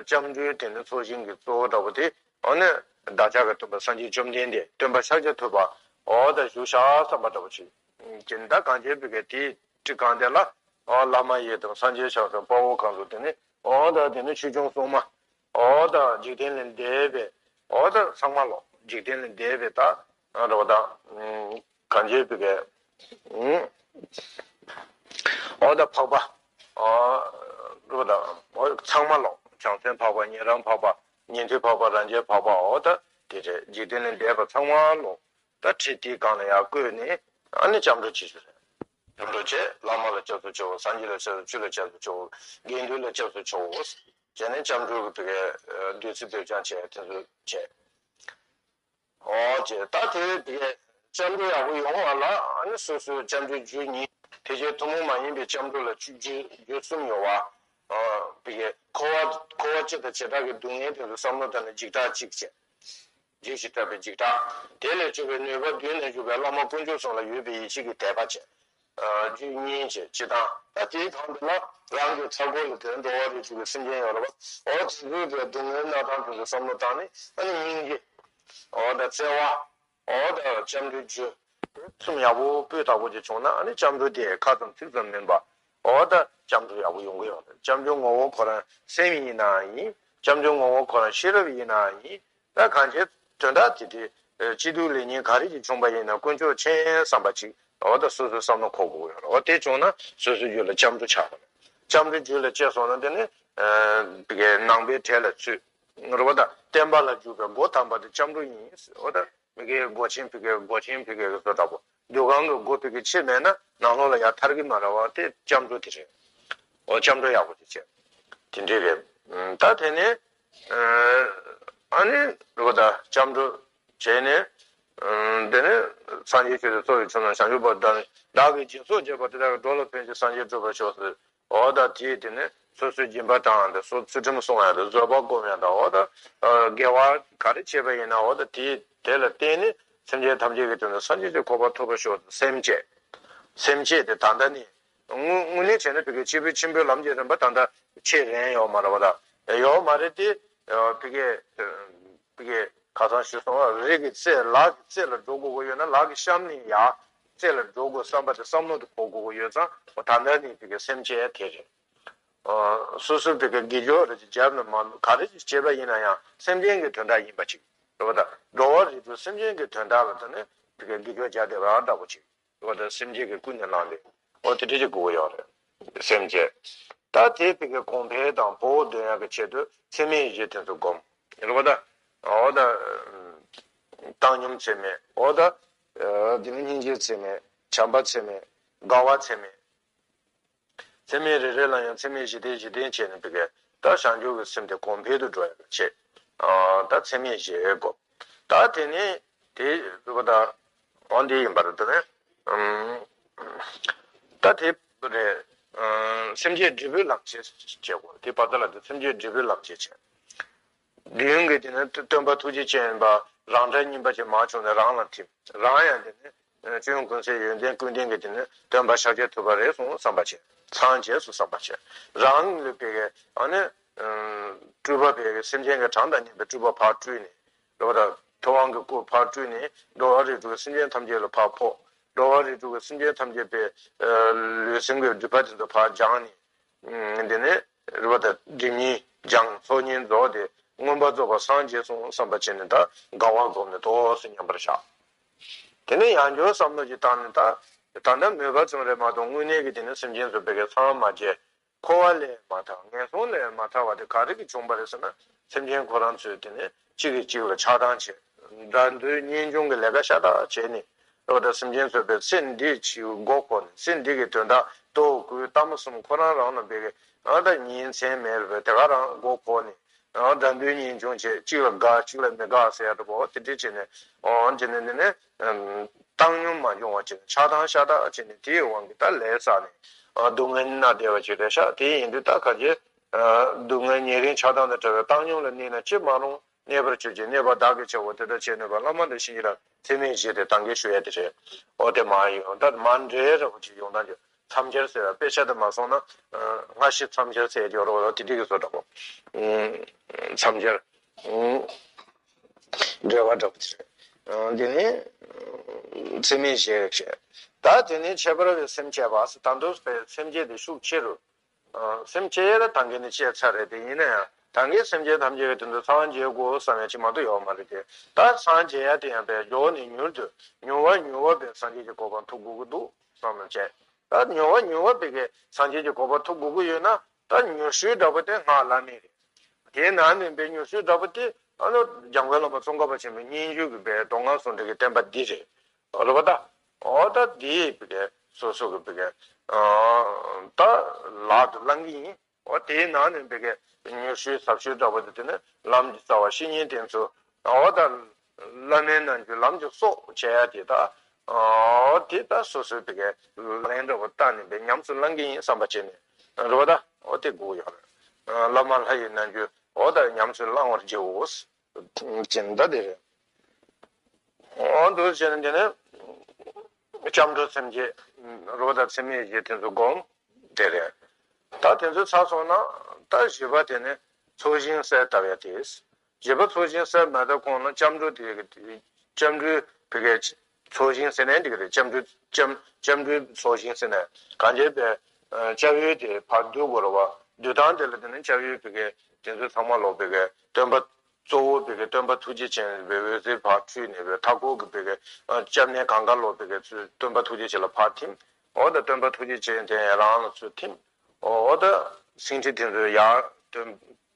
སྐྱབས་འགྲོའི་དེ་ནི་ཚོགས་ཞིང་གི་གཙོ་བོ་འདྲ་པོ་དེ་འོ་ནི་བདག་ཅག་གི་སྟོན་པ་སངས་རྒྱས་བཅོམ་ལྡན་འདས་སྟོན་པ་ཤཱཀྱ་ཐུབ་པ་འོ་ད་བཞུགས་ཤག་བསམ་པ་འདྲ་པོ་ཅིག་ཅིག་ད་གང་བྱས་པའི་གི་དེའི་ཁྲི་སྒང་དེ་ལ་འོ་བླ་མ་ཡི་དམ་སངས་རྒྱས་ཆགས་སོགས་དཔའ་བོ་གང་དུ་དེ་ནི་འོ་ད་དེ་ནི་ཆོས་སྐྱོང་སྲུང་མ། འོ་ད་འཇིག་རྟེན་ལས་འདས་པའི་འོ་ད་ཚང་མ་ལོ། འཇིག་རྟེན་ལས་འདས་པའི་ད་རེ་བ་དང་གང་བྱེད་པའི་གི་འོ་ད་འཕགས་པ་འོ་རེ་བ་དང་འོ་ཚང་མ་ལོ། བྱང་སེམས་འཕགས་པ་ཉན་རང་འཕགས་པ་ཉན་ཐོས་འཕགས་པ་རང་རྒྱལ་འཕགས་པ་འོ་ད་དེ་རེད། འཇིག་རྟེན་ལས་འདས་པ་ཚང་མ་ལོ། ད་ཁྲི་དེའི་སྒང་ལ་ཡར་བཀོད་ནས་ཨ་ནི་སྐྱབས་འགྲོ་བྱེད་རྒྱུ་རེད། སྐྱབས་འགྲོ་བྱས། བླ་མ་ལ་སྐྱབས་སུ་མཆིའོ། སངས་རྒྱས་ལ་སྐྱབས་སུ་མཆིའོ། ཆོས་ལ་སྐྱབས་སུ་མཆིའོ། དགེ་འདུན་ལ་སྐྱབས་སུ་མཆིའོ། བྱས་ནས་སྐྱབས་འགྲོ་གི་བི་གའི་བདུད་རྩི་འབེབས་སྦྱང་བྱས་དེ་ཚོ་བྱས། འོ་བྱས། ད་དེ་བི་གའི་སྐྱབས་འགྲོ་ཡག་པོ་ཡོང་བ་ལ་ཨ་ནི་སོ་སོའི་སྐྱབས་འགྲོའི་རྒྱུ་གཉིས། ཕལ་ཆེར་ཐུན་མོང་མ་ཡིན་པའི་སྐྱབས་འགྲོ་ལ་བཅུ་བཅུ་བཅུ་གསུམ་ཡོད་པ། ཨ། ཕ་གི་འཁོར་བ་འཁོར་བ་སྤྱི་དང་བྱེ་བྲག་གི་སྡུག་བསྔལ་དེ་ཚོ་བསམ་བློ་བཏང་ནས་འཇིགས་སྐྲག་གཅིག་བྱས། འཇིགས་ཤིང་སྐྲག་པའི་འཇིགས་སྐྲག་དེ་ལས་སྐྱོབ་པའི་ནུས་པ་མདུན་ན་བཞུགས་པའི་བླ་མ་དཀོན་མཆོག་གསུམ་ལ་ཡོད་པའི་ཡིད་ཆེས་ཀྱི་དད་པ་བྱས། ཨ། རྒྱུད་བསྙེན་བྱས་སྤྱི་དང་། ད་དེའི་གང་དུ་ལ་རང་གི་ཚ་འཁོར་ལ་དེར་འགྲོ་བ་རིགས་དྲུག་གི་སེམས་ཅན་ཡོད་རེད་པ། འོ་དེ་ཚོའི་སྡུག་བསྔལ་གནས་སྟངས་དེ་ཚོ་བསམ་བློ་བཏང་ནས། ཨ་ནི་སྙིང་རྗེ། འོ་ད་བརྩེ་བ། འོ་ད་སྐྱབས་འགྲོའི་རྒྱུ། དེ་གསུམ་ཡག་པོ་སྤུས་དག་པོ་ཅིག་བྱུང་ན། ཨ་ནི་སྐྱབས་འགྲོ་དེ་ཁ་ཙམ་ཚིག་ཙམ་མིན་པ། འོ་ད་སྐྱབས་འགྲོ་ཡག་པོ་ཡོང་གི་ཡོད་རེད། སྐྱབས་འགྲོའི་ངོ་བོ་ཁོ་རང་སེམས་ཡིན་ནའང་ཡིན། སྐྱབས་འགྲོའི་ངོ་བོ་ཁོ་རང་ཤེས་རབ་ཡིན་ནའང་ཡིན། ད་གང་ཅིའི་དོན་དག་དེ་དེ་སྐྱིད་སྡུག་ལེགས་ཉེས་ག་རེ་ཅིག་བྱུང་པ་ཡིན་ན། དཀོན་མཆོག་མཁྱེན་བསམ་པ་ཅིག་འོ་ད་སོ་སོའི་བསམ་བློ་འཁོར་དགོས་ཡོད་རེད། འོ་དེ་བྱུང་ན་སོ་སོའི་རྒྱུད་ལ་སྐྱབས་འགྲོ་ཆགས་པ་རེད། སྐྱབས་འགྲོའི་རྒྱུད་ལ་སྐྱེས་སོང་ན། དེ་ནི་ཨ་ཕ་གི་ནང་པའི་གྲལ་ལ་ཚུད། རེད་པ། ད་བསྟན་པ་ལ་འཇུག་པའི་སྒོ་དམ་པ་དེ་སྐྱབས་འགྲོ་ཡིན། འོ་ད་མི་དགེ་སྒོ་ཆེན་ཕ་གི་སྒོ་ཆེན་ཕ་གི་གི་བཟོ་འདྲ་པོ། འདུ་ཁང་གི་སྒོ་ཕ་གི་ཕྱེ་མེད་ན་ནང་ལོགས་ལ་ཡར་ཐར་གི་མ་རེད་པ། དེ་སྐྱབས་འགྲོ་དེ་རེད། འོ་སྐྱབས་འགྲོ་ཡག་པོ་ཅིག་བྱས། དེ་འདྲའི་རེད། ད་དེ་ནས་ཨ་ནི་རེད་པ། ད་སྐྱབས་འགྲོ་བྱས་ནས། དེ་ནས་སངས་རྒྱས་ཆོས་དང་འཚོ་བའི་ཕྱིར་ན། བྱང་ཆུབ་བར་དུ་བདག་ནི། བདག་གིས་སྦྱིན་སོགས་བགྱིས་པ་དེ་དག་གིས། འགྲོ་ལ་ཕན་ཕྱིར་སངས་རྒྱས་འགྲུབ་པར་ཤོག་ཟེར། འོ་ད་དེས་དེ་ནས་སོ་སོའི་སྦྱིན་པ་དང་། དེ་སོ་ཚུལ་ཁྲིམས་སྲུང་ཡ་དང་། བཟོད་པ་སྒོམ་ཡ་དང་། འོ་ད་དགེ་བ་ག་རེ་བྱས་པ་ཡིན་ན། འོ་ད་དེ་དེ་ལ་བརྟེན་ནས་སེམས་ཅན་ཐམས་ཅད་ཀྱི་དོན་དུ་སངས་རྒྱས་ཀྱི་གོ་འཕང་ཐོབ་པར་ཤོག་ཟེར། སེམས་བསྐྱེད། སེམས་བསྐྱེད་དེ་ད་ལྟ་ནས་དངོས་དངོས་གནས་བྱས་ན་ཕ་གི་སྐྱེས་བུ་ཆེན་པོའི་ལམ་གྱི་རིམ་པ་ད་ལྟ་ཁྱེད་རན་ཡོད་མ་རེད་པ། ད་ཡོད་མ་རེད་དེ། ཕ་གི་ཕ་གི་ཁ་སང་ཞུས་སོང་བ། རིགས་ཀྱི་རྩེ། ལག་གི་རྩེ་ལ་འགྲོ་དགོས་ཀྱི་ཡོད་ན། ལག་གི་གཤམ་ནས་ཡར་རྩེ་ལ་འགྲོ་དགོས་བསམ་པ་དེ་བསམ་བློ་དེ་འཁོར་དགོས་ཀྱི་ཡོད་ཙང་། འོ་ད་ལྟ་ནས་ཕ་གི་སེམས་བསྐྱེད་དེ་རེད། སོ་སོ་ཕ་གི་དགེ་སྦྱོར་རེ་ཅིག་བརྒྱབ་ན་མ་གཏོགས། ག་རེ་ཅིག་བྱས་པ་ཡིན་ན་ཡང་སེམས་ཅན་གྱི་དོན་དག་ཡིན་པ་ཅིག་རེད་པ། ད་འགྲོ་བ་རིགས་དྲུག་སེམས་ཅན་གྱི་དོན་དག་ལ་ད་ནི་ཕ་གི་དགེ་སྦྱོར་བརྒྱབ་བསྡད་པ་འདྲ་པོ་ཅིག་འོ་ད་སེམས་བསྐྱེད་ཀྱི་ཀུན་ནས་བསླངས་ཏེ། འོ་དེ་འདྲ་ཅིག་དགོས་ཀྱི་ཡོད་རེད། སེམས་བསྐྱེད། ད་དེ་ཕ་གི་གོང་འཕེལ་དང་བོགས་འདོན་ཡག་གི་ཆེད་དུ་ཚད་མེད་བཞི་དེ་ཚོ་སྒོམ། རེད་པ། ད་འོ་ད་བཏང་སྙོམས་ཚད་མེད། འོ་ད་དེ་ནི་སྙིང་རྗེ་ཚད་མེད། བྱམས་པ་ཚད་མེད། དགའ་བ་ཚད་མེད། ཚད་མེད་རེ་རེ་ལ་ཡང་ཚད་མེད་བཞི་ལྡན་བཞི་ལྡན་བྱས་ནས་ཕ་གི་ད་བྱང་ཆུབ་ཀྱི་སེམས་དེ་གོང་འཕེལ་དུ་འགྲོ་ཡག་གི་ཆེད། ཨ། ད་ཚད་མེད་བཞི་སྒོམ། ད་དེ་ནས་དེ་རེད་པ། ད་འོ་འདི་ཡིན་པ་རེད། དེ་ནས་ཨམ། ད་དེ་རེད། ཨ། སེམས་བསྐྱེད་འབྲས་བུའི་ལམ་བྱེད་བྱེད་དགོས། དེ་བར་དུ་ལ་དེ་སེམས་བསྐྱེད་འབྲས་བུའི་ལམ་བྱེད་བྱེད། དུས་ཡུན་གྱི་དེ་ནི་སྟོན་པ་ཐུགས་རྗེ་ཅན་པ་རང་འདྲ་རྙིང་པ་ཅིག་མར་བྱུང་ནས་རང་ལ་ཐིམ། རང་ཡང་དེ་ནི་སྤྱི་ཡོངས་ཀུན་གསལ་ཡོན་ཏན་ཀུན་ལྡན་གྱི་དེ་ནི་སྟོན་པ་ཤཱཀྱ་ཐུབ་པ་རེད་གསུངས་བསམ་པ་བྱས། སངས་རྒྱས་སུ་བསམ་པ་བྱས། རང་ལུས་པའི་གི་ཨ་ནི་སྤྲུལ་པ་བས་སེམས་ཅན་གྱི་གྲངས་དང་མཉམ་པའི་སྤྲུལ་པ་ཕར་སྤྲུལ་ནས། རེད་པ། ད་ཐུབ་དབང་གི་སྐུ་ཕར་སྤྲུལ་ནས་འགྲོ་བ་རིགས་དྲུག་གི་སེམས་ཅན་ཐམས་ཅད་ལ་ཕར་ཕོག་འགྲོ་བ་རིགས་དྲུག་གི་སེམས་ཅན་ཐམས་ཅད་པའི་ལུས་སེམས་ཀྱི་སྒྲིབ་པ་དེ་ཚོ་ཕར་སྦྱངས་ནས། དེ་ནས་རེད་པ། ད་སྒྲིབ་གཉིས་སྦྱངས། ཚོགས་གཉིས་རྫོགས་ཏེ་མངོན་པར་རྫོགས་པར་སངས་རྒྱས་སོང་བསམ་པ་བྱས་ནས། ད་དགའ་བ་བསྒོམས་ནས་ཏོག་ཙམ་མཉམ་པར་བཞག་དེ་ནས་ཡང་བསྐྱར་བསམ་བློ་ཅིག་བཏང་ནས། ད་ད་ལྟ་མོས་པ་ཙམ་རེད་མ་གཏོགས་དངོས་གནས་ཀྱི་དེ་ནས་སེམས་ཅན་ཚོ་ཕ་གི་ཚང་མ་བརྗེད། འཁོར་བ་ལས་མ་ཐར། ངན་སོང་ལས་མ་ཐར་བ་དེ་ག་རེ་གིས་བྱུང་བ་རེད་ཟེར་ན། སེམས་ཅན་ཁོ་རང་ཚོས་དེ་ནས་གཅིག་གིས་གཅིག་ལ་ཆགས་སྡང་བྱས། དགྲ་འདུལ་གཉེན་སྐྱོང་གི་ལས་ཀ་ཤ་སྟག་བྱས་ནས། འོ་ད་སེམས་ཅན་ཚོ་ཕ་གི་ཚེ་འདི་ཕྱི་མགོ་འཁོར་ནས། ཚེ་འདི་གི་དོན་དག་ལྟོ་གོས་ལྟད་མོ་གསུམ་ཁོ་རང་རང་ལ་ཕ་གི་ཨ་ད་ཉིན་མཚན་མེད་པར་དེ་ག་རང་མགོ་འཁོར་ནས། ཨ། དགྲ་འདུལ་གཉེན་སྐྱོང་བྱས། གཅིག་ལ་དགའ་གཅིག་ལ་མི་དགའ་ཟེར་ཡ་འདྲ་པོ་དེ་འདྲ་བྱས་ནས། འོ་བྱས་ནས་ནི་ནི་བཏང་སྙོམས་མ་བྱུང་བ་བྱས་ནས་ཆགས་སྡང་ཤ་སྟག་བྱས་ནས། དེའི་དབང་གིས་ད་ལས་བསགས་ནས། ཨ། སྡུག་བསྔལ་མནར་བསྡད་པ་ཅིག་རེད་ཤག་དེ་ཡིན་དུས་ད་ག་ཅི། ཨ། སྡུག་བསྔལ་ཉེ་རིང་ཆགས་སྡང་དང་བྲལ་བའི་བཏང་སྙོམས་ལ་གནས་ན་ཅི་མ་རུང་། གནས་པར་གྱུར་ཅིག་གནས་པ་བདག་གིས་བྱའོ། དེ་ལྟར་བྱེད་ནུས་པ་བླ་མ་དང་བཤེས་གཉེན་ལ། ཚད་མེད་བཞི་དེ་དང་གིས་ཞུ་ཡ་དེ་རེད། འོ་དེ་མ་ཡིན། ད་མ་འདྲེས་ར་བོ་ཅིག་ཡོང་ད་འདི། མཚམས་སྦྱར་ཟེར་བ་དཔེ་ཆ་དེ་མ་སོང་ན། ཨ། སྔ་ཕྱི་མཚམས་སྦྱར་ཟེར་ཡ་ཅིག་ཡོད་རེད་པ། དེ་འདྲ་གི་བཟོ་འདྲ་པོ། ཨུམ། མཚམས་སྦྱར། ཨུམ། འབྲེལ་བ་འདྲ་པོ་དེ་རེད། ཨ། དེ་ནས་ཚད་མེད་བཞི་བྱས། ད་དེ་ནས་ཁྱད་པར་བའི་སེམས་བསྐྱེད་པ་ཟེར། ད་དུང་སེམས་བསྐྱེད་དེ་ཤུགས་ཆེ་རུ། ཨ། སེམས་བསྐྱེད་ཡ་ལ་ད་གིན་ནས་བཤད་ཚར་རེད་དེ། ཡིན་ན་ཡང་ད་གིན་སེམས་ཅན་ཐམས་ཅད་ཀྱི་དོན་དུ་སངས་རྒྱས་དགོས་བསམ་ཡ་ཅིག་མ་གཏོགས་ཡོད་མ་རེད་དེ། ད་སངས་རྒྱས་ཡ་དེ་ཡང་བས་མགྱོགས་ནས་མྱུར་དུ་མྱུར་བ་མྱུར་བ་བས་སངས་རྒྱས་ཀྱི་གོ་འཕང་ཐོབ་དགོས་ཀྱི་འདུག་བསམ་བློ་བྱས། ད་མྱུར་བ་མྱུར་བ་བས་ཀྱི་སངས་རྒྱས་ཀྱི་གོ་འཕང་ཐོབ་དགོས་ཀྱི་ཡོད་ན། ད་མྱུར་ཤོས་འདྲ་པོ་དེ་སྔགས་བླ་མེད་རེད། དེའི་ནང་ནས་བས་མྱུར་ཤོས་འདྲ་པོ་དེ་ཨ་ནི་འཇམ་མགོན་བླ་མ་ཙོང་ཁ་པ་ཆེན་པོའི་སྙན་བརྒྱུད་ཀྱི་བས་མདོ་སྔགས་ཟུང་འབྲེལ་གྱི་བསྟན་པ་འདི་རེད། རེད་པ། ད་འོ་ད་འདི་ཕ་གི་སོ་སོ་གི་ཕ་གི། ཨ། ད་ལག་ཏུ་བླང་གི་ཡིན། འོ་དེའི་ནང་ནས་ཕ་གི་མྱུར་ཤོས་ཟབ་ཤོས་འདྲ་པོ་དེ། དེ་ནི་ལམ་གྱི་རྩ་བ་བཤེས་གཉེན་བསྟེན་ཚུལ། འོ་ད་བླ་མའི་རྣལ་འབྱོར་ལམ་གྱི་སྲོག་བྱེད་ཡ་དེ། ད་ ཨོ་དེ་ད་སོ་སོའི་བི་གའི་ལན་འདྲ་བོ་བཏགས་ནས་བི་ཉམས་སུ་བླང་གི་ཡིན་བསམ་པ་བྱས་ནས་རེད་བ། ད་ཨོ་དེ་དགོས་ཡོད་རེད། བླ་མ་ལྷ་ཡི་རྣལ་འབྱོར་ཨོ་ད་ཉམས་སུ་བླང་བར་བགྱིའོ། ཅེས་ད་དེ་རེད། ཨོ་འདུག་བྱས་ནས་དེ་ནས་སྐྱབས་འགྲོ་སེམས་བསྐྱེད་རེད་བ། ད་མཚན་མེད་བཞི་དེ་ཚོ་སྒོམ། དེ་རེད། ད་དེ་ཚོ་ཚར་སོང་ན་ད་བཞི་པ་དེ་ནི་ཚོགས་ཞིང་གསལ་བཏབ་ཡ་དེ། བཞི་པ་ཚོགས་ཞིང་གསལ་མ་བཏབ་གོང་ལ་སྐྱབས་འགྲོ་དེ་སྐྱབས་འགྲོའི་བི་གའི་ཚོགས་ཞིང་ཟེར་ནའི་འགྲིག་གི་རེད། སྐྱབས་འགྲོའི་སྐྱབས་སྐྱབས་འགྲོའི་ཚོགས་ཞིང་ཟེར་ནའི་གང་བྱས་པའི་སྐྱབས་ཡུལ་དེ་ཕར་བསྡུ་དགོས་རེད་བ། བསྡུ་སྟངས་དེ་ལ་དེ་ནི་སྐྱབས་ཡུལ་བི་གའི་དེ་ཚོ་ཚང་མ་ལོག་བི་གའི་སྟོན་པ་གཙོ་བོ་བི་གའི་སྟོན་པ་ཐུགས་རྗེ་ཅན་བི་འོད་ཟེར་ཕར་འཕྲོས་ནས་བི་མཐའ་འཁོར་གྱི་བི་གའི་སྐྱབས་གནས་གང་ག་ལོག་བི་གའི་ཚུར་སྟོན་པ་ཐུགས་རྗེ་ཅན་ལ་ཕར་ཐིམ། འོ་ད་སྟོན་པ་ཐུགས་རྗེ་ཅན་དེ་རང་ལ་ཚུར་ཐིམ། འོ་ད་སེང་ཁྲི་དེ་ཚོའི་ཡར་སྟོན་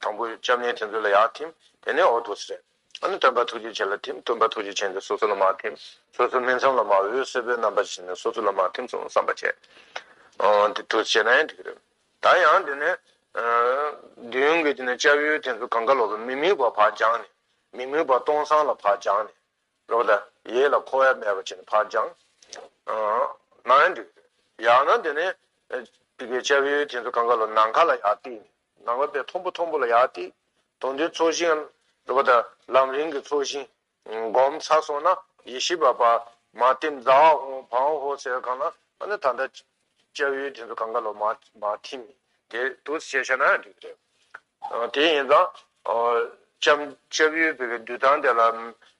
དང་པོའི་སྐྱབས་གནས་དེ་ཚོ་ལ་ཡར་ཐིམ། དེ་ནས་འོ་འདུག་སེ་རེད། ཨ་ནི་སྟོན་པ་ཐུགས་རྗེ་ཅན་ལ་ཐིམ། སྟོན་པ་ཐུགས་རྗེ་ཅན་དེ་སོ་སོ་ལ་མར་ཐིམ། སོ་སོ་སྨིན་མཚམས་ལ་མར་འོད་སེར་པོའི་རྣམ་པ་ཞིག་ནས་སོ་སོ་ལ་མར་ཐིམ་སོང་བསམ་པ་བྱས། ཨ་དེ་འདུག་སེ་བྱས་ན་ཡང་འགྲིག་གི་རེད། ད་ཡང་དེ་ནས་ཨ་མདུན་གྱི་དེ་ནས་སྐྱབས་ཡུལ་དེ་ཚོ་གང་ག་ལོག་གི་མི་དམིགས་པ་ཕར་སྦྱངས་ནས། མི་དམིགས་པ་སྟོང་སང་ལ་ཕར་སྦྱངས་ནས། རེད་བ། ད་ཡིད་ལ་འཁོར་ཡ་མེད་པ་བྱས་ནས་ཕར་སྦྱངས། ཨ་ན་ཡང་འགྲིག་གི་རེད། ཡང་ན་དེ་ནས་ཨ་བི་གའི་སྐྱབས་ཡུལ་དེ་ཚོ་གང་ག་ལོག་ནམ་མཁའ་ལ་ཡར་བཏེགས་ནས་ནམ་མཁའ་དཔེ་མཐོན་པོ་མཐོན་པོ་ལ་ཡར་བཏེགས། དོན་དུ་ཚོགས་ཞིང་རེད་བ། ད་ལམ་རིམ་གྱི་ཚོགས་ཞིང་སྒོམ་ཚར་སོང་ན་ཡེ་ཤེས་པ་ཕར་མར་ཐིམ། ཛ་ཧོ་བཾ་ཧོ་ཟེར་གང་ལ་ཨ་ནི་ད་ལྟ་སྐྱབས་ཡུལ་དེ་ཚོ་གང་ག་ལོག་མར་མར་ཐིམ་ནས་དེ་འདུག་སེ་བྱས་ན་འགྲིག་གི་རེད། ཨ་དེ་ཡིན་ཙང་ཨ་སྐྱབས་སྐྱབས་ཡུལ་བི་གའི་བསྡུ་སྟངས་དེ་ལ་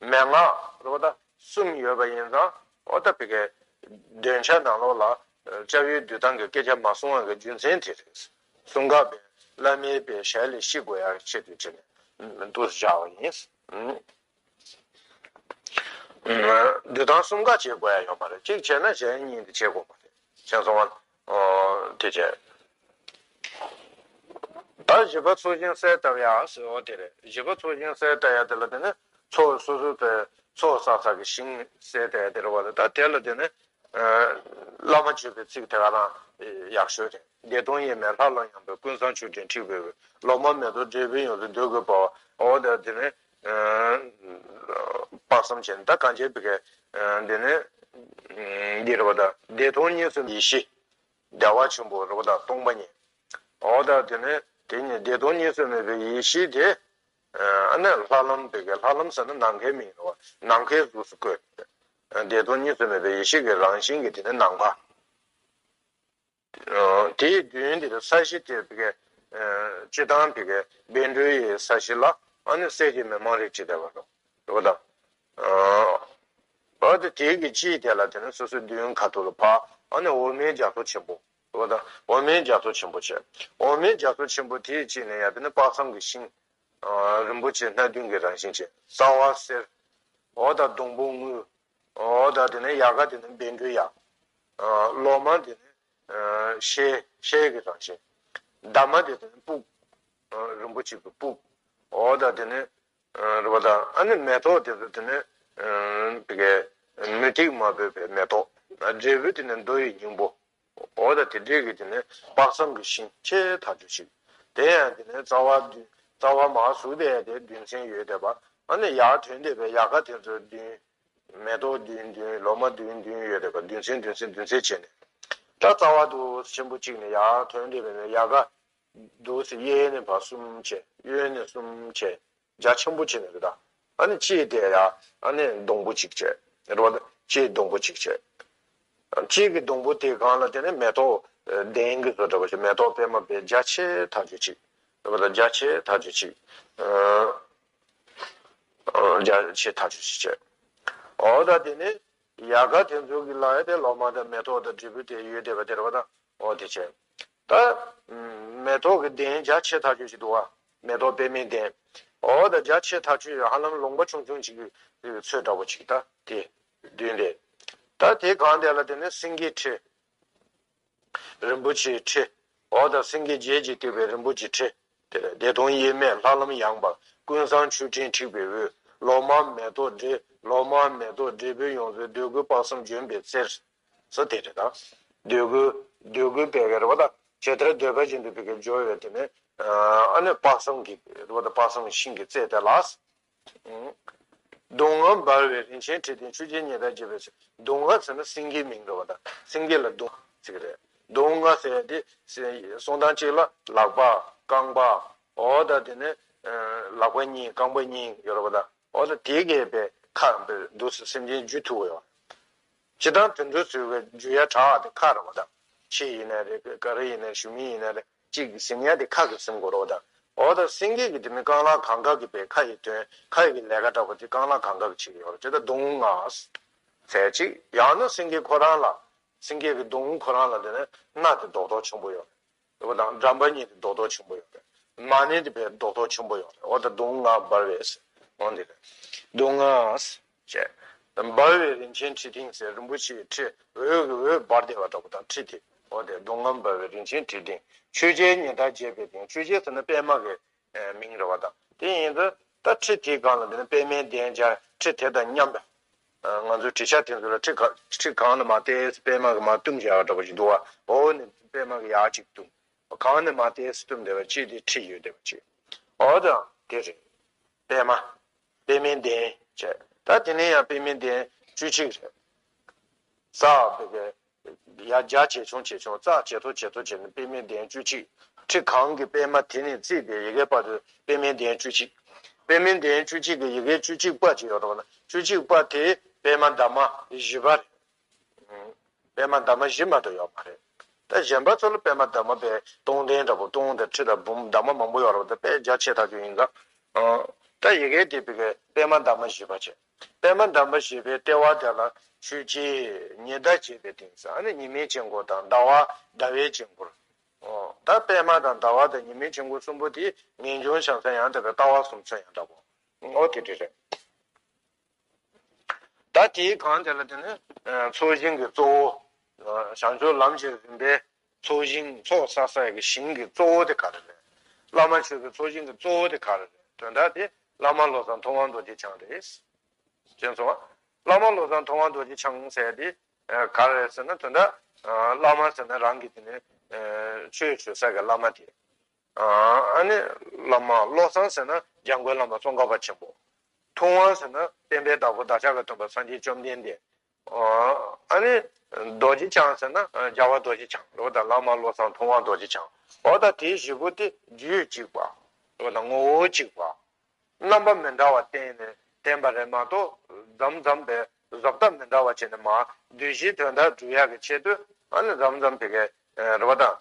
མན་ངག་རེད་བ། ད་གསུམ་ཡོད་པ་ཡིན་ཙང་འོ་ད་བི་གའི་འདོན་ཆ་ནང་ལོགས་ལ་ཨ་སྐྱབས་ཡུལ་བསྡུ་སྟངས་ཀྱི་སྐད་ཆ་མ་གསུང་བ་གི་རྒྱུ་མཚན་དེ་རེད། གསུང་སྐབས་པའི་བླ་མའི་པའི་ཞལ་ལས་ཤེས་དགོས་ཡ་ཆེད་དུ་བྱས་ནས་འདུག་སེ་བཞག་པ་ཡིན། བསྡུ་སྟངས་གསུམ་ཀ་བྱེད་དགོས་ཡ་ཡོད་མ་རེད། གཅིག་བྱས་ན་གཞན་གཉིས་དེ་བྱེད་དགོས་མ་རེད། མཁྱེན་སོང་ང་། ཨོ་དེ་བྱས། ད་བཞི་པ་ཚོགས་ཞིང་གསལ་བཏབ་ཡ་ཟེར་བ་དེ་རེད། བཞི་པ་ཚོགས་ཞིང་གསལ་བཏབ་ཡ་དེ་ལ་དེ་ནི་ཚོགས་སོ་སོ་དེ་ཚོགས་བསགས་བསགས་ཀྱི་ཞིང་གསལ་བཏབ་ཡ་དེ་རེད་བ། ད་དེ་ལ་དེ་ནི་བླ་མ་བརྗོད་པའི་ཚིག་དེ་ག་རང་ཡག་ཤོས་རེད། བདེ་སྟོང་དབྱེར་མེད་ལྷ་ལམ་ཡངས་པའི། ཀུན་བཟང་མཆོག་སྤྲིན་འཁྲིགས་པའི་འོད། ལོ་མ་མེ་ཏོག་འབྲས་བུའི་ཡོངས་སུ་འདོད་དགུའི་དཔལ་བ། འོ་ད་དེ་ནི་དཔག་བསམ་བྱས་ནས་ད་གང་བྱས་པའི་གི་འདི་ནི་འདི་རེད་བ། ད་བདེ་སྟོང་གཉིས་སུ་ཡེ་ཤེས་བདེ་བ་ཆེན་པོ་རེད་བ། ད་སྟོང་པ་ཉིད། འོ་ད་དེ་ནི་དེ་ཉིད་བདེ་སྟོང་གཉིས་སུ་མེད་པའི་ཡེ་ཤེས་དེ། ཨ་ནི་ལྷ་ལམ་པའི་གི་ལྷ་ལམ་ཟེར་ན་ནམ་མཁའི་མིང་རེད་བ། ནམ་མཁའི་གཟུགས་སུ་བཀོད། བདེ་སྟོང་གཉིས་སུ་མེད་པའི་ཡེ་ཤེས་ཀྱི་རང་བཞིན་གྱི་དེ་ནི་ནམ་མཁའ། དེའི་མདུན་དེ་ས་གཞི་དེ་བི་གའི་སྤྱི་བཏང་བི་གའི་བཻ་ཌཱུརྱའི་ས་གཞི་ལ་ཨ་ནི་སྲས་ཀྱི་མི་མང་རིགས་ཅིག་བསྡད་པ་རེད་བ། ད་ཨ་དེ་དེའི་གི་དཀྱིལ་དེ་ལ་དེ་ནི་སོ་སོའི་མདུན་ཁ་ཐུག་ལ་ཕར་ཨ་ནི་འོ་མའི་རྒྱ་མཚོ་ཆེན་པོ་རེད་བ། ད་འོ་མའི་རྒྱ་མཚོ་ཆེན་པོ་བྱས། འོ་མའི་རྒྱ་མཚོ་ཆེན་པོ་དེའི་དཀྱིལ་ནས་ཡང་དེ་ནི་དཔག་བསམ་གྱི་ཤིང་རིན་པོ་ཆེ་སྣ་བདུན་གྱི་རང་བཞིན་ཅན། རྩ་བ་གསེར། འོ་ད་སྡོང་པོ་དངུལ། འོ་ད་དེ་ནས་ཡལ་ག་དེ་ནི་བཻ་ཌཱུརྱ། ལོ་མ་དེ་ནི་ཤེལ་ཤེལ་གྱི་རང་བཞིན། འདབ་མ་དེ་ནི་སྤུག་རིན་པོ་ཆེ་གི་སྤུག་འོ་ད་དེ་ནི་རེད་བ། ད་ཨ་ནི་མེ་ཏོག་དེ་ཚོ་དེ་ནི་བི་གའི་མུ་ཏིག་མ་བོས་པའི་མེ་ཏོག་འབྲས་བུ་དེ་ནི་མདོ་ཡི་སྙིང་པོ། འོ་ད་དེ་འདྲའི་གི་དེ་ནི་དཔག་བསམ་གྱི་ཤིང་ཆེས་ཐག་ཆོད་ཅིག་དེ་ཡང་དེ་ནི་རྩ་བ་བདུན། རྩ་བ་མར་ཟུག་བསྡད་དེ་བདུན་ཚན་ཡོད་བསྡད་པ། ཨ་ནི་ཡར་ཐོན་བསྡད་པའི་ཡལ་ག་དེ་ཚོ་བདུན། མེ་ཏོག་བདུན་བདུན། ལོ་མ་བདུན་བདུན་ཡོད་བསྡད་པ། བདུན་ཚན་བདུན་ཚན་བདུན་ཚན་བྱས་ནས། ད་རྩ་བ་དུ་ཆེན་པོ་གཅིག་ནས་ཡར་ཐོན་བསྡད་པའི་ནས་ཡལ་ག་འདུག་སེ་གཡས་ནས་ཕར་གསུམ་བྱས། གཡོན་ནས་གསུམ་བྱས། རྒྱ་ཆེན་པོ་བྱས་ནས་རེད། ད་ཨ་ནི་དཀྱིལ་དེ་ཡ་ཨ་ནི་སྡོང་པོ་གཅིག་བྱས་རེད་བ། ད་དཀྱིལ་སྡོང་པོ་གཅིག་བྱས། དཀྱིལ་གྱི་སྡོང་པོ་དེ་སྒང་ལ་དེ་ནི་མེ་ཏོག་ལྡན་གྱི་བཟོ་འདྲ་བ་ཞིག་མེ་ཏོག་པད་མ་བོས། རྒྱ་ཆེ་ཐག་ཆོད་ཅིག་རེད་བ། ད་རྒྱ་ཆེ་ཐག་ཆོད་ཅིག་རྒྱ་ཆེ་ཐག་ཆོད་ཅིག་བྱས། འོ་ད་དེ་ནི་ཡལ་ག་དེ་ཚོ་གི་ལ་ཡ་དེ་ལོ་མ་དང་མེ་ཏོག་དང་འབྲས་བུ་དེ་ཡོད་བསྡད་པ་དེ་རེད་བ། ད། འོ་དེ་བྱས། ད་མེ་ཏོག་གི་གདན་རྒྱ་ཆེ་ཐག་ཆོད་ཅིག་འདུག་བ། མེ་ཏོག་པད་མའི་གདན། འོ་ད་རྒྱ་ཆེ་ཐག་ཆོད་ཧ་ལམ་ལུང་པ་ཆུང་ཆུང་ཅིག་གི་ཚོད་འདྲ་བོ་ཅིག་ད་དེ་མདུན་དེ། ད་དེ་སྒང་དེ་ལ་དེ་ནི་སེང་གེའི་ཁྲི། རིན་པོ་ཆེའི་ཁྲི། འོ་ད་སེང་གེ་བརྒྱད་ཀྱིས་བཏེགས་པའི་རིན་པོ་ཆེའི་ཁྲི། དེ་ལ་བདེ་སྟོང་དབྱེར་མེད་ལྷ་ལམ་ཡངས་པ། ཀུན་བཟང་མཆོག་སྤྲིན་འཁྲིགས་པའི་འོད། ལོ་མ་མེ་ཏོག་འབྲས། ལོ་མ་མེ་ཏོག་འབྲས་བུ་ཡོངས་སུ། འདོད་དགུའི་དཔག་བསམ་ལྗོན་པའི་རྩེར། ཟེར་དེ་རེད་ད། འདོད་དགུ། འདོད་དགུ་པའི་གི་རེད་བ། ད་ཇི་ལྟར་འདོད་པ་བཞིན་དུ་བི་གའི་འབྱོར་བའི་དེ་ནི་ཨ་ནི་དཔག་བསམ་གྱི་རེད་བ། ད་དཔག་བསམ་གྱི་ཤིང་གི་རྩེ་དེ་ལ། གདོང་ལྔ་འབར་བའི་རིན་ཆེན་ཁྲི་སྟེང་། ཆོས་རྒྱལ་ཉི་ཟླ་བརྒྱད་པའི་ཚལ། གདོང་ལྔ་ཟེར་ན་སེང་གེའི་མིང་རེད་བ་དང་། སེང་གེ་ལ་གདོང་ཟེར་གི་རེད། གདོང་ལྔ་ཟེར་དེ་གསུང་སྟངས་གཅིག་ལ་ལག་པ། རྐང་པ། འོ་ད་དེ་ནས་ལག་པ་གཉིས། རྐང་པ་གཉིས་ཡོད་རེད་བ་དང་། འོ་ད་དེ་གས་པའི་ཁ་འདུག་སེ་སེམས་ཅན་རྒྱུ་ཐུབ་ཡོད། སྤྱིར་བཏང་དེ་འདྲ་ཚོའི་རྒྱུ་ཡ་དྲག་དེ་ཁ་རེད་བ་དང་། ཁྱི་ཡིན་ན་རེད། ག་རེ་ཡིན་ན་རེད། ཞུ་མི་ཡིན་ན་རེད། གཅིག་གི་ཟིན་ཡ་དེ་ཁ་གི་ཟིན་དགོས་རེད་བ་དང་། འོ་ད་སེང་གེ་གི་དེ་མིན་རྐང་ལག་གང་ག་གི་པའི་ཁ་ཡི་དོན། ཁ་ཡི་གི་ལས་ཀ་འདྲ་པོ་དེ་རྐང་ལག་གང་ག་གི་བྱེད་ཀྱི་ཡོད་རེད། དེ་ད་གདོང་ལྔ་ཟེར་གཅིག་ཡང་ན་སེང་གེ་ཁོ་རང་ལ། སེང་གེ་གི་གདོང་ཁོ་རང་ལ་དེ་ནས་སྣ་དེ་རྡོག་རྡོག་ཆེན་པོ་ཡོད་རེད། འོ་དང་འགྲམ་པ་གཉིས་དེ་རྡོག་རྡོག་ཆེན་པོ་ཡོད་རེད། མ་ཎི་དེ་བས་རྡོག་རྡོག་ཆེན་པོ་ཡོད་རེད། འོ་ད་གདོང་ལྔ་འབར་བའི་ཟེར། འོ་འདི་རེད། གདོང་ལྔ་ཟེར། འབར་བའི་རིན་ཆེན་ཁྲི་སྟེང་ཟེར། རིན་པོ་ཆེའི་ཁྲི་འོད་ཀྱི་འོད་འབར་བསྡད་པ་འདྲ་པོ་དང་། ཁྲི་དེ། འོ་དེ་གདོང་ལྔ་འབར་བའི་རིན་ཆེན་ཁྲི་སྟེང་། ཆོས་རྒྱལ་ཉི་ཟླ་བརྒྱད་པའི་སྟེང་། ཆོས་རྒྱལ་ཟེར་ན་པདྨ་གི་མིང་རེད་བ་དང་། དེ་ཡིན་ཙང་ད་ཁྲི་དེའི་སྒང་ལ་འདི་ནི་པདྨའི་གདན་སྦྱར། ཁྲི་དེ་དང་མཉམ་པ། ང་ཚོའི་བྲིས་ཤག་དེ་ཚོ་ལ་ཁྲི་ག་ཁྲི་གང་ལ་མར་བལྟས། པདྨ་གི་མར་བཏུམས་བཞག་འདྲ་པོ་ཞིག་འདུག་བ། འོ་ནི་པདྨ་གི་ཡག་ཅིག་བཏུམས། གང་ནས་མར་བལྟས་བཏུམས་བསྡད་པ་ཅིག་དེ་ཁྲི་ཡོད་བསྡད་པ་ཅིག་འོ་ད་དེ་རེད། པདྨ། པདྨའི་གདན་བྱས། ད་དེ་ནས་ཡང་པདྨའི་གདན་བཅུ་གཅིག་རེད། ས་བི་གའི་ཡ་རྒྱ་ཇེ་ཆུང་ཇེ་ཆུང་། རྩ་ཇེ་མཐོ་ཇེ་མཐོ་བྱས་ནས་པདྨའི་གདན་བཅུ་གཅིག་ཁྲི་གང་གི་པདྨ་དེ་ནས་བརྩིས་པའི་ཡ་གའི་བར་དུ་པདྨའི་གདན་བཅུ་གཅིག་པདྨའི་གདན་བཅུ་གཅིག་གི་ཡ་གའི་བཅུ་གཅིག་པ་ཅིག་ཡོད་རེད་བ་ན། བཅུ་གཅིག་པ་དེ་པདྨ་འདབ་མ་བཞི་པ་རེད། པདྨ་འདབ་མ་བཞི་མ་གཏོགས་ཡོད་མ་རེད། ད་གཞན་པ་ཚོ་ལ་པདྨ་འདབ་མ་པའི་སྟོང་ལྡན་འདྲ་པོ། སྟོང་དང་ཁྲི་དང་འབུམ་འདབ་མ་མང་པོ་ཡོད་རེད་བ། ད་དཔེ་རྒྱ་ཆེ་ཐག་ཆོད་ཡིན་ཙང་། ད་ཡ་གའི་དེ་བི་གའི་པདྨ་འདབ་མ་བཞི་པ་བྱས། པདྨ་འདབ་མ་བཞི་པའི་ལྟེ་བ་དེ་ལ་ཆོས་རྒྱལ་ཉི་ཟླ་བརྒྱད་པའི་སྟེང་ཟེར། ཨ་ནི་ཉི་མའི་དཀྱིལ་འཁོར་དང་ཟླ་བ་ཟླ་བའི་དཀྱིལ་འཁོར། ད་པདྨ་དང་ཟླ་བ་དང་ཉི་མའི་དཀྱིལ་འཁོར་གསུམ་པོ་དེ་ངེས་འབྱུང་བྱང་སེམས་ཡང་དག་པའི་ལྟ་བ་གསུམ་མཚོན་ཡང་འདྲ་པོ། འོ་དེ་འདྲ་རེད། ད་དེའི་སྒང་དེ་ལ་དེ་ནི་ཚོགས་ཞིང་གི་གཙོ་བོ། བྱང་ཆུབ་ལམ་གྱི་རིམ་པའི་ཚོགས་ཞིང་ཚོགས་བསགས་ས་ཀྱི་ཞིང་གི་གཙོ་བོ་དེ་ག་རེ་རེད། བླ་མ་ཆོས་ཀྱི་ཚོགས་ཞིང་གི་གཙོ་བོ་དེ་ག་རེ་རེད། དོན་དག་དེ་བླ་མ་བློ་བཟང་ཐུབ་དབང་རྡོ་རྗེ་འཆང་རེད། ཅེས་སོ། བླ་མ་བློ་བཟང་ཐུབ་དབང་རྡོ་རྗེ་འཆང་ཟེར་དེ་ག་རེ་རེད་ཟེར་ན། དོན་དག་བླ་མ་ཟེར་ན་རང་གི་དེ་ནི་ཆོས་ཞུ་ས་གི་བླ་མ་དེ། ཨ་ནི་བླ་མ་བློ་བཟང་ཟེར་ན་འཇམ་མགོན་བླ་མ་ཙོང་ཁ་པ་ཆེན་པོ། ཐུབ་དབང་ཟེར་ན་བསྟན་པའི་བདག་པོ་བདག་ཅག་གི་སྟོན་པ་སངས་རྒྱས་བཅོམ་ལྡན་འདས། ཨ་ནི་རྡོ་རྗེ་འཆང་ཟེར་ན་རྒྱལ་བ་རྡོ་རྗེ་འཆང་རེད་བ་དང་། བླ་མ་བློ་བཟང་ཐུབ་དབང་རྡོ་རྗེ་འཆང་། འོ་ད་དེ་བཞི་པོ་དེ་རྒྱུད་གཅིག་པ་རེད་བ་དང་། ངོ་བོ་གཅིག་པ། རྣམ་པ་མི་འདྲ་བ་བསྟན་ནས་བསྟན་པ་རེད་མ་གཏོགས། འཛོམས་འཛོམས་པའི་བཟོ་ལྟ་མི་འདྲ་བ་བྱས་ནས་མར་བསྡུས་གཞིའི་དོན་དག་སྒྲུབ་ཡག་གི་ཆེད་དུ། ཨ་ནི་འཛོམས་འཛོམས་བི་གའི་རེད་བ་དང་།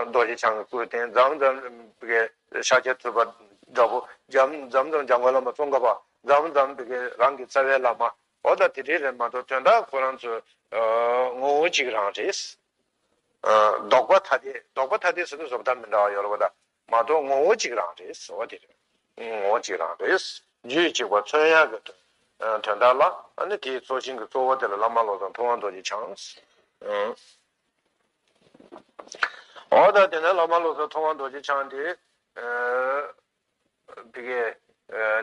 རྡོ་རྗེ་འཆང་གི་སྐུ་རྟེན། འཛོམས་འཛོམས་བི་གའི་ཤཱཀྱ་ཐུབ་པ་འདྲ་པོ། འཛོམས་འཛོམས་འཛོམས་འཛོམས་འཇམ་མགོན་བླ་མ་ཙོང་ཁ་པ། འཛོམས་འཛོམས་བི་གའི་རང་གི་རྩ་བའི་བླ་མ། འོ་ད་དེ་འདྲའི་རེད་མ་གཏོགས། དོན་དག་ཁོ་རང་ཚོ་ངོ་བོ་གཅིག་རང་རེད། ལྡོག་པ་ཐ་དད། ལྡོག་པ་ཐ་དད་ཟེར་ན་བཟོ་ལྟ་མི་འདྲ་བ་ཡོད་རེད་བ་དང་། མ་གཏོགས་ངོ་བོ་གཅིག་རང་རེད་ཟེར་བ་དེ་རེད། ངོ་བོ་གཅིག་རང་རེད། རྒྱུད་གཅིག་པ་མཚོན་ཡག་གི་དོན་དག་ལ། ཨ་ནི་དེའི་ཚོགས་ཞིང་གི་གཙོ་བོ་དེ་ལ་བླ་མ་བློ་བཟང་ཐུབ་དབང་རྡོ་རྗེ་འཆང་། འོ་ད་དེ་ནས་བླ་མ་བློ་བཟང་ཐུབ་དབང་རྡོ་རྗེ་འཆང་དེ། བི་གའི་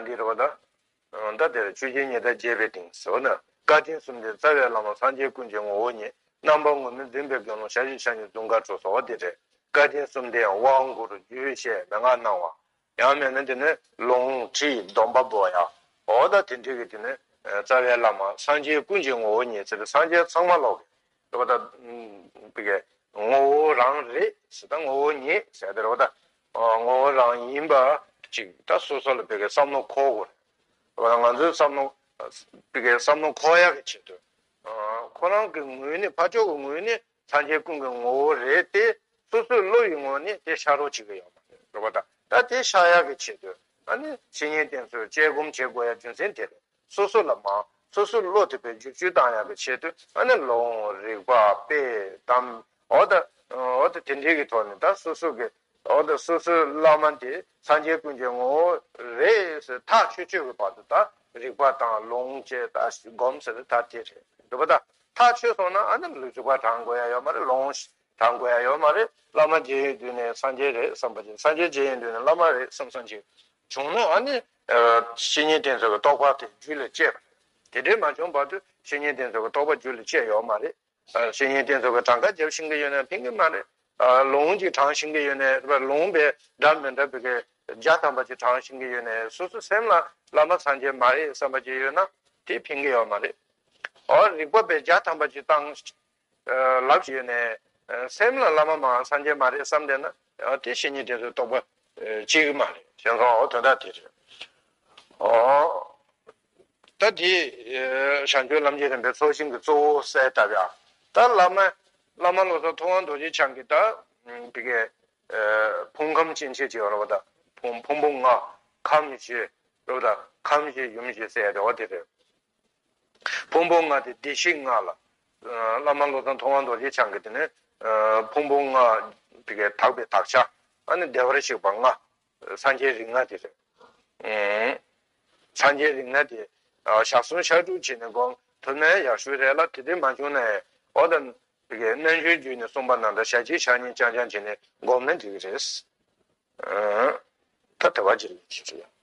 འདི་རེད་བ་དང་། ད་དེར་ཆོས་རྒྱལ་ཉི་ཟླ་བརྒྱད་པའི་སྟེང་ཟེར་བ་ན། བཀའ་དྲིན་གསུམ་ལྡན་རྩ་བའི་བླ་མ། སངས་རྒྱས་ཀུན་གྱི་ངོ་བོ་ཉིད། རྣམ་པ་ངུར་སྨྲིག་འཛིན་པའི་དགེ་སློང་། ཞལ་བཞི་ཕྱག་གཉིས་འཛུམ་དཀར་གྲོགས་སོ། འོ་དེ་རེད། བཀའ་དྲིན་གསུམ་ལྡན་དབང་བསྐུར་རྒྱུད་བཤད་མན་ངག་གནང་བ། ཡང་མིན་ན་དེ་ནི་ལུང་ཁྲིད་སྡོམ་པ་འབོག་ཡ། འོ་ད་དེ་འདྲའི་གི་དེ་ནི་རྩ་བའི་བླ་མ། སངས་རྒྱས་ཀུན་གྱི་ངོ་བོ་ཉིད་ཟེར་བའི་སངས་རྒྱས་ཚང་མ་ལོག་གི་རེད་བ་ད། བི་གའི་ངོ་བོ་རང་རེད་ཟེར་དང་། ངོ་བོ་ཉིད་ཟེར་དེ་རེད་བ་ད། ངོ་བོ་རང་ཡིན་པ་ཅིག་ད་སོ་སོ་ལ་བི་གའི་བསམ་བློ་འཁོར་དགོས་རེད་བ་ད། ང་ཚོའི་བསམ་བློ་བི་གའི་བསམ་བློ་འཁོར་ཡག་གི་ཆེད་དུ། ཁོ་རང་གི་ངོས་ནས། ཕར་ཕྱོགས་ཀྱི་ངོས་ནས་སངས་རྒྱས་ཀུན་གྱི་ངོ་བོ་རེད་དེ། སོ་སོའི་བློ་ཡི་ངོས་ནས་དེ་ཤར་རོགས་བྱེད་ཀྱི་ཡོད་མ་རེད་བ་ད། ད་དེ་ཤར་ཡག་གི་ཆེད་དུ། ཨ་ནི་བཤེས་གཉེན་བསྟེན་ཚུལ་དཔྱད་སྒོམ་བྱེད་དགོས་ཡ་རྒྱུ་མཚན་དེ་རེད། སོ་སོ་ལ་མ། སོ་སོའི་བློ་དེ་བས་བསྒྱུར་བཅོས་བཏང་ཡག་གི་ཆེད་དུ། ཨ་ནི་ལུང་རིགས་པ་དཔེ་གཏམ། འོ་ད། འོ་ད་དེ་འདྲའི་གི་ཐོག་ནས་ད་སོ་སོ་གི། འོ་ད་སོ་སོའི་བླ་མ་དེ་སངས་རྒྱས་ཀུན་གྱི་ངོ་བོ་རེད་ཟེར་ཐག་ཆོད་ཆོད་ཀྱི་བར་དུ། ད་རིགས་པ་དང་ལུང་བཅས་ད་སྒོམ་ཟེར་ད་དེ་རེད་འདུག་བ་ད། ཐག་ཆོད་སོང་ན་ཨ་ནི་རིགས་པ་དྲང་དགོས་ཡ་ཡོད་མ་རེད། ལུང་དྲང་དགོས་ཡ་ཡོད་མ་རེད། བླ་མ་མཇལ་ཡོང་དུས་ནས་སངས་རྒྱས་རེད་བསམ་པ་ཅིག་སངས་རྒྱས་མཇལ་ཡོང་དུས་ནས་བླ་མ་རེད་བསམ་བསམ་ཅིག་བྱུང་ན། ཨ་ནི་བཤེས་གཉེན་དེ་ཚོ་གི་རྟོགས་པ་དེ་རྒྱུད་ལ་སྐྱེས་པ་རེད། དེ་འདྲས་མ་བྱུང་བར་དུ་བཤེས་གཉེན་དེ་ཚོ་གི་རྟོགས་པ་རྒྱུད་ལ་སྐྱེས་ཡོད་མ་རེད། བཤེས་གཉེན་དེ་ཚོ་གི་གྲངས་ཀ་རྒྱབ་ཤེས་ཀྱི་ཡོད་ན་ཕན་གྱི་མ་རེད། ལུང་གཅིག་དྲངས་ཤེས་ཀྱི་ཡོད་ན། ལུང་པའི་འདྲ་མི་འདྲ་བི་གའི་ བརྒྱ་ཐམ་པ་ཅིག་བགྲངས་ཤེས་ཀྱི་ཡོད་ནའི་སོ་སོའི་སེམས་ལ་བླ་མ་སངས་རྒྱས་མ་རེད་བསམ་པ་ཅིག་ཡོད་ན་དེ་ཕན་གྱི་ཡོད་མ་རེད། ཨོ་རིག་པ་བས་བརྒྱ་ཐམ་པ་ཅིག་བཏང་ལབ་ཡོད་ནའི་སེམས་ལ་བླ་མ་མ་སངས་རྒྱས་མ་རེད་བསམ་བསྡད་ན་དེ་བཤེས་གཉེན་དེ་ཚོའི་རྟོགས་པ་སྐྱེ་གི་མ་རེད། བྱས་ཙང་ཨོ་དོན་དག་དེ་རེད། ཨོ། ད་དེ་བྱང་ཆུབ་ལམ་གྱི་རིམ་པའི་ཚོགས་ཞིང་གི་གཙོ་བོ་གསལ་བཏབ་ཡ། ད་བླ་མ་བླ་མ་བློ་བཟང་ཐུབ་དབང་རྡོ་རྗེ་འཆང་གི་ད་དེ་གའི་ཕུང་ཁམས་སྐྱེ་མཆེད་ཅེས་ཡོད་རེད་བ། ད་ཕུང་ཕུང་པོ་ལྔ་ཁམས་བཞི་རེད་བ། ད་ཁམས་བཞི་ཡུམ་བཞི་ཟེར་ཡ་རེད་བ། དེ་རེད། ཕུང་པོ་ལྔ་དེ་བདེ་གཤེགས་ལྔ་ལ། བླ་མ་བློ་བཟང་ཐུབ་དབང་རྡོ་རྗེ་འཆང་གི་དེ་ནི་ཕུང་པོ་ལྔ་དེ་གའི་དག་པའི་དག་ཆ། ཨ་ནི་བདེ་བར་གཤེགས་པ་ལྔ། སངས་རྒྱས་རིགས་ལྔ་དེ་རེད། སངས་རྒྱས་རིགས་ལྔ་དེ་ཞག་གསུམ་ཞག་དྲུག་བྱས་ནས་སྒོམ་ཐུབ་ན་ཡག་ཤོས་རེད་ལ། དེ་འདྲ་མ་བྱུང་ན་ཨོ་ད་དེ་གའི་རྣལ་འབྱོར་རྒྱུད་ནས་གསུངས་པ་ནང་ལྟར་ཞག་གཅིག་ཞག་གཉིས་རྐྱང་རྐྱང་བྱས་ནས་སྒོམ་ན་འགྲིག་གི་རེད། ད་དེ་བ་ཅི་ལས་ཅི་ཅི་ཡང་།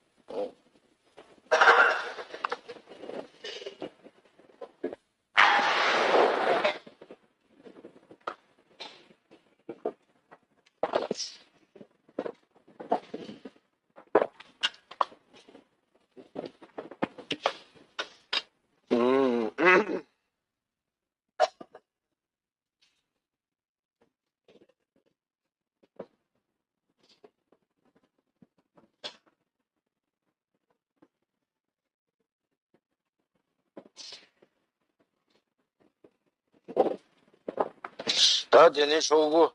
ད་དེ་ནས་ཤོག་གུ།